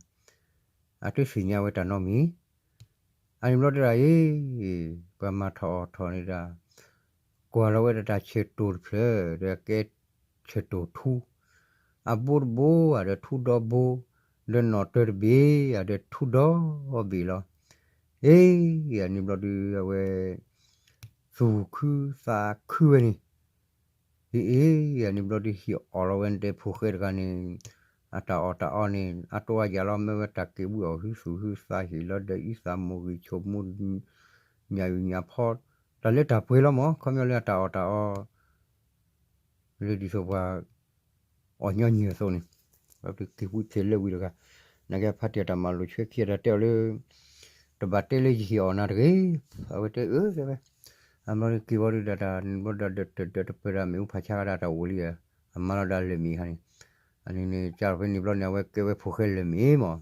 အတသ့ၣ်ညါဝဲတၢ်နီတမံၤ, အန့ၣ်ဘျီဒီးအံၤ ပှၤမၤထီၣ်အီၣ်ထီၣ်န့ၣ်ဒၣ် ကွၢ်လီၤဝဲဒီးတၢ်ဆဲၣ်တိၤတဖျၢၣ် ဒီးကဲဆဲၣ်တိၤထူ အဘိတဘိ ဒီးထူဒီဘိ ဒီးနီၣ်တၢၤတဘ့ၣ်ဒီးထူဒီဘ့ၣ်လီၤ, အ့ အန့ၣ်ဘျီဒီးအဝဲ သူၣ်ခုသးခုဝဲန့ၣ် အ့ အန့ၣ်ဘျီဒီးဟ့ၣ်အီၣ်လီၤဝဲန့ၣ် တဲဖိၣ်ဃဲတဂၤန့ၣ် အတၢ်အီၣ်တၢ်အီန့ၣ် အတိအယၢ်လီၤ မ့ၢ်ဝဲတၢ်က့ၤဝံအီၣ်ဟုသူၣ်ဟုသး ဟ့ၣ်လီၤဒီးအံသၣ်မိၢ်ဂံၢ်ဆိမိၢ် ညၣ်အုၣ်ညၣ်ဖီ တၢ်လၢတၢ်ပှဲၤလီၤမး ခီပညီလၢအတၢ်အီၣ်တၢ်အီ လၢဒ်သိးပှၤ အီၣ်ညီနုၢ်အသိးန့ၣ် က့ၤဝံဖျဲးလၢဝံတဂၤ နာ်က့ဖါတံၢ်အတၢ်မၤလိာ်ဆှဲခံအတၢ်တဲအီၤလၢ တဘၣ်တဲလၢယဟ့ၣ်အီၣ်နၤတဂ့ၤ အဝဲတဲအၢတဲဝဲ အဘျီက့ၤဝံဒီးတၢ်တပၢၢ်ဒီးမ့ၣ်အူဖးဆါဂၤဒၣ်တၢ်အိၣ်လံ အမၤလီၤဒၣ်လၢာ်မ့ၢ်ခါန့ၣ် အန့ၣ်န့ၣ် ကၢ်လီၤဖဲန့ၣ်ဘျီန့ၣ် အဝဲကဲဝဲဖိၣ်ဃဲလၢာ်မ့ၢ်မး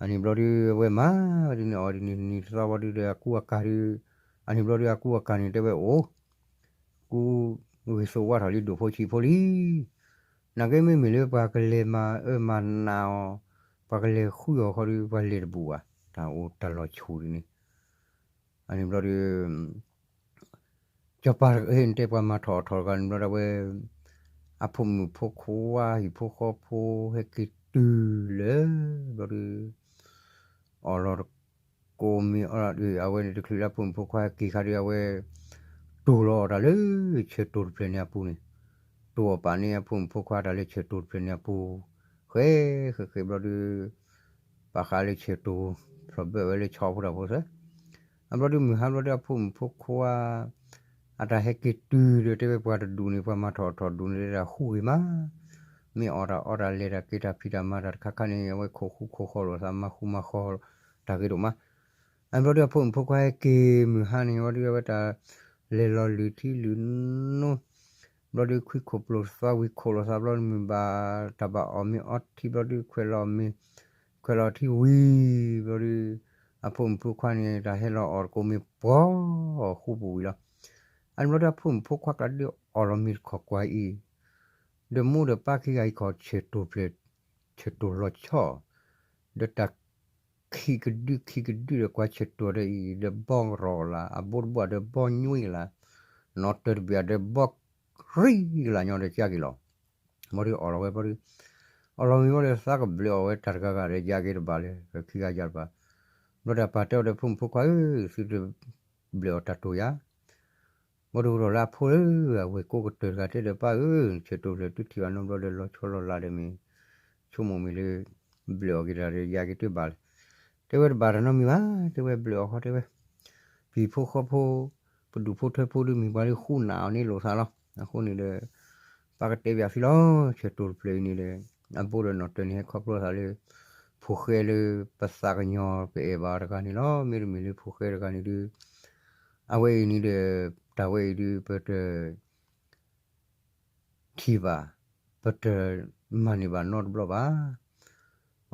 အန့ၣ်ဘျီဒီး အဝဲမၤဒ်န့ၣ်အီၤဒ်န့ၣ် နံၤတသီဘျီဒီး အကူအကၤဒီး အန့ၣ်ဘျီဒီး အကူအကၤန့ၣ် တဲဝဲအိၣ် ကူ ဂ့ၤစိဝါထီၣ်လံ ဒိၣ်ဖိဆံးဖိလံ နာ်က့မ့မ့ၢ်လၢပှၤကလဲၤမၤအၢမၤနးအီၤ ပှၤကလဲၤဃုအီၤခီဒီး ပှၤလဲၤတဘူးဘၣ် တၢ်အိၣ်တၢ်လီၤဆူၣ်ဒ်န့ၣ် အန့ၣ်ဘျီဒီး စီၤပၤတဂၤဟဲတဲပှၤမၤထီၣ်အီၣ်ထီၣ်တဂၤန့ၣ်ဘျီဒီးဝဲ အဖိမုၣ်ဖိခွါ ဟံၣ်ဖိဃီဖိ ဟဲက့ၤတုၤလၢ ဘျီဒီး အီၣ်လီၤတကိးမ့ၤအီၣ်လီၤဒီး အဝဲန့ၣ်တချုးလၢအဖိမုၣ်ဖိခွါဟဲက့ၤခါဒီး အဝဲ တိၢ်လီၤအီၣ်တၢ်လၢဆဲးတိၤတဖျၢၣ်န့ၣ်အပူၤန့ၣ် တိၢ်အီၣ်ပာ်န့ၢ်အဖိမုၣ်ဖိခွါတၢ်လၢဆဲးတိၤတဖျၢၣ်န့ၣ်အပူၤ ဃဲ ဃဲ ဃဲဘျီဒီး ပာ်ဃာ်လၢဆဲးတိၤ ဖျီၣ်ဘၢၣ်ဝဲလၢဆီဖိတၢ်ဖိသၢ အဘျီဒီးမုၢ်ဟါဘျီဒီးအဖိမုၣ်ဖိခွါ အတၢ်ဟဲက့ၤတုၤဒီးတဲဝဲပှၤတဒူၣ်န့ၣ် ပှၤမၤထီၣ်အီၣ်ထီၣ်ဒူၣ်န့ၣ် တဲဒၣ်ဃူဂ့ၤမး မ့ၢ်အီၣ်တၢ်အီတၢ်လဲၤတၢ်က့ၤတၢ်ဖံးတၢ်မၤတၢ်တခါခါန့ၣ် အဝဲခိးဃူခိးဃီလိာ်သးမၤဃူမၤဃီတၢ်ဂ့ၤဒိၣ်မး အဘျီဒီးအဖိမုၣ်ဖိခွါဟဲက့ၤမုၢ်ဟါန့ၣ် ဝံဒီးအဝဲတၢ်လဲၤလီၤလုၢ်ထံလုၢ်နိ ဘျီဒီးခွံခိၣ်ပျိာ်သးဝံၤခိၣ်လိာ်သးဘျီမုၢ်ဘၣ် တၢ်ဘၣ်အီၣ်မ့ၤအီထံဘျီဒီးခွဲးလီၤမ့ၤ ခွဲးလီၤထံဝံၤ ဘျီဒီးအဖိမုၣ်ဖိခွါန့ၣ် တၢ်ဟဲလီၤအီၣ်တကိးမ့ၤပှီၤဃူပူၤဝံၤလီၤ. အန့ၣ်ဘျီဒီးအဖိမုၣ်ဖိခွါကျါဒုးအီၣ်လီၤမ့ၤတခီၣ်ကွၢ်အံၤ ဒီးမိၢ်ဒီးပၢ်ခံဂၤအံၤခီဆၢတိၤဖျဲး, ဆၢတိၤလီၤဆီ, ဒီးတၢ်ခံကဒုခံကဒုဒီးကွၢ်ဆၢတိၤဒီးအံၤ ဒီးဘီၣ်ရီၤလၢ် အဘိၣ်တဘိၣ်ဒီးဘီၣ်ညွံကလး, နီၢ်တၢၤတဘ့ၣ်ဒီးဘီၣ်ရံကလးညီဒီးကၢ်က့ၤလီၤ. ဘီဒီးအီၣ်လီၤဝဲဘီဒီး, အီၣ်လီၤမံၤဘီဒီးသးကဘျၢးအီၣ်ဝဲတၢ်တဂၤဂၤဒီး ယါက့ၤတဘၣ်လၢ ခံဂၤယါတဘၣ်, ဘျီဒီးအပၢ်တဲအီၤဒီး ဖိမုၣ်ဖိခွါဧၢ, သုတဘျၢးအီၣ်တၢ်တိၤယၤ ဘီဒီးအိၣ်ထီၣ်လၢအဖိဧၢ, အဝဲၢ်ကိးကတၢၢ်တဂၤတဲဒီး ပၢ်ဧၢ, ဆၢတိၤဖျဲးသုထံၣ်ဘၣ်နီတဘျီဒီး လီၤဆီလီၤလးဒီးမ့ၢ် ဆိကမိၣ်မ့ၢ်လၢ ဘျၢးအီၣ်က့ၤတၢ်ဒီး ယါက့ၤတဘၣ်လဲၣ်, တဲဝဲတဘၣ်တၢ်နီတမံၤဘၣ်, တဲဝဲဘျၢးအီၣ်ဃီတဲဝဲ ပံၤဖိဃီဖိ, ပဒူၣ်ဖိထၢဖိဒုးမ့ၢ်ပှၤလၢဃူနၢ်အီၤန့ၣ်လိာ်သးလီၤ. အဃိန့ၣ်ဒီး ပၢ်ကတဲပၠးသုလီၤ, ဆၢတိၤတဖျၢၣ်အံၤန့ၣ်ဒီး အဘိဒီးနီၢ်တၢၤန့ၣ် ဟဲခီဖျိသးလၢ ဖိၣ်ဃဲလၢပသးကညီၤပအဲၣ်ဘၣ်အီၤတဂၤန့ၣ်လီၤ. မ့တမ့ၢ်လၢဖိၣ်ဃဲတဂၤန့ၣ်ဒုး အဝဲအံၤန့ၣ်ဒီး တၢ်ဝဲအံၤဒုး ပတ ထံၣ်ဘၣ်, ပတမၤန့ၢ်ဘၣ်နီတဘျီဘၣ်.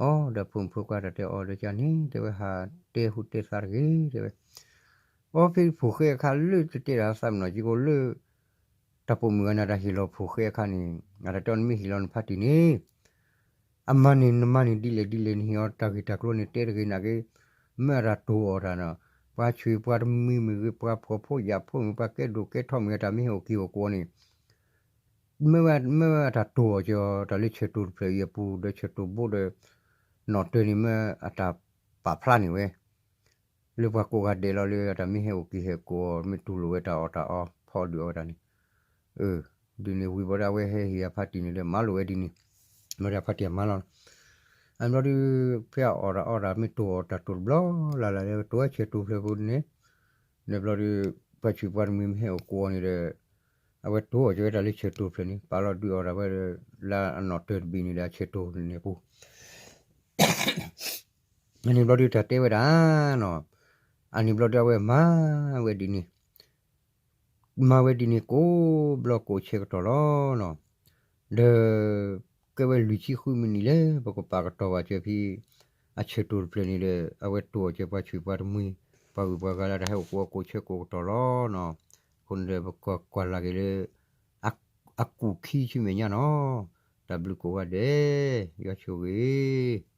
အီ ဒီးဖိမုၣ်ဖိခွါတၢ်တဲအီၤဒီးကန့ၣ် တဲဝဲဟးတဲဟူးတဲသါတဂ့ၤ တဲဝဲ. အီဖဲဖိၣ်ဃဲအခါလၢတတဲတၢ်သးမနီၢ်က့ကိးလၢ တၢ်ပိာ်မုၣ်ဂၤန့ၣ် တၢ်ဟ့ၣ်လီၤဖိၣ်ဃဲအခါန့ၣ် အတၢ်တဲအီၤနမ့ၢ်ဟ့ၣ်လီၤနဖါတံၢ်န့ၣ် အမၤန့ၢ်နမၤန့ၢ်ဒ်လဲၣ်ဒ်လဲၣ် နဟ့ၣ်အီၤတၢ်ဂ့ၢ်တၢ်ကျိၤန့ၣ် တဲတဂ့ၤနာ်က့ မ့ၢ်အတၢ်တိၢ်အီၣ်တၢ်နီၤ, ပှၤဆံးပှၤတမှံၤမ့ၢ်ဂ့ၤ ပှၤဖှီၣ်ဖိယာ်ဖိမ့ၢ် ပှၤကဲဒိၣ်ကဲထီမ့ၢ် အတၢ်မ့ၢ်ဟဲအိၣ်က့ၤအိၣ်ကိးန့ၣ် မ့ၢ်ဝဲအတၢ်တိၢ်အီၣ်က့ၤအီၤ တၢ်လၢဆၢတိၤတဖျၢၣ်အံၤအပူၤ ဒီးဆၢတိၤဘိဒီး နီၢ်တၢၤန့ၣ် မ့ၢ်အတၢ်ပာ်ဖျါန့ၢ်ဝဲ လၢပှၤကိးဂၤဒဲးလီၤ လၢအတၢ်မ့ၢ်ဟဲအိၣ်က့ၤဟဲကိးအီၤ မ့ၢ်တူၢ်လိာ်ဝဲတၢ်အီၣ်တၢ်အီ ဖီဒုးအီၣ်ဝဲဒၣ်န့ၣ်, ဒ်န့ၣ်ဝံၤဘၣ်ဒီး အဝဲဟဲဟ့ၣ်အဖါတံၢ်န့ၣ်ဒီး မၤလိာ်ဝဲဒ်န့ၣ်, ဘျီဒီးအဖါတံၢ်အမါလီၤ. အဘျီဒီး ဖဲအအီၣ်တၢ်အီတၢ် မ့ၢ်တိၢ်အီၣ်တၢ်တိၢ်တဘျီလၢ်လၢ်ဒီး တိၢ်ဝဲဆၢတိၤဖျၢၣ်ပူၤန့ၣ်, ဒီးဘျီဒီး ပှၤဆံးပှၤတမှံၤမ့ၢ်ဟဲအိၣ်ကိးအီၤန့ၣ်ဒီး အဝဲတိၢ်အီၣ်က့ၤဝဲတၢ်လၢဆၢတိၤဖျၢၣ်န့ၣ် ပာ်လီၤဒုးအီၣ်တၢ်ဝဲဒီး လၢအနီၢ်တၢၤတဘ့ၣ်န့ၣ်ဒီး အဆၢတိၤန့ၣ်အပူၤ အန့ၣ်ဘျီဒုးတၢ်တဲဝဲဒၣ်နီၤ, အန့ၣ်ဘျီဒုးအဝဲမၤဝဲဒ်န့ၣ်, မၤဝဲဒ်န့ၣ်ကိးဘျီကိးဆၢကတီၢ်လီၤနီၤ, ဒီး ကဲဝဲလွံၢ်ဆံဃုမံးနံးလၢ ပကပာ်ကတီၤဘၣ်စၢၤဖဲ အဆၢတိၤတဖျၢၣ်န့ၣ်ဒီး အဝဲတိၢ်အီၣ်စၢၤပှၤဆံးပှၤတမှံၤ ပှၤဂုၤပှၤဂၤလၢတၢ်ဟဲအိၣ်ကိးအီၤကိးဆၢကိးကတီၢ်လီၤနီၤ, အဃိန့ၣ်ဒီး ပကကွၢ်လၢ်က့ၤလၢ အကူၣ်ခံဆူမဲာ်ညါနီၤ, တၢ်ဘျုးကိးဂၤဒဲး, ယွၤဆိၣ်ဂ့ၤ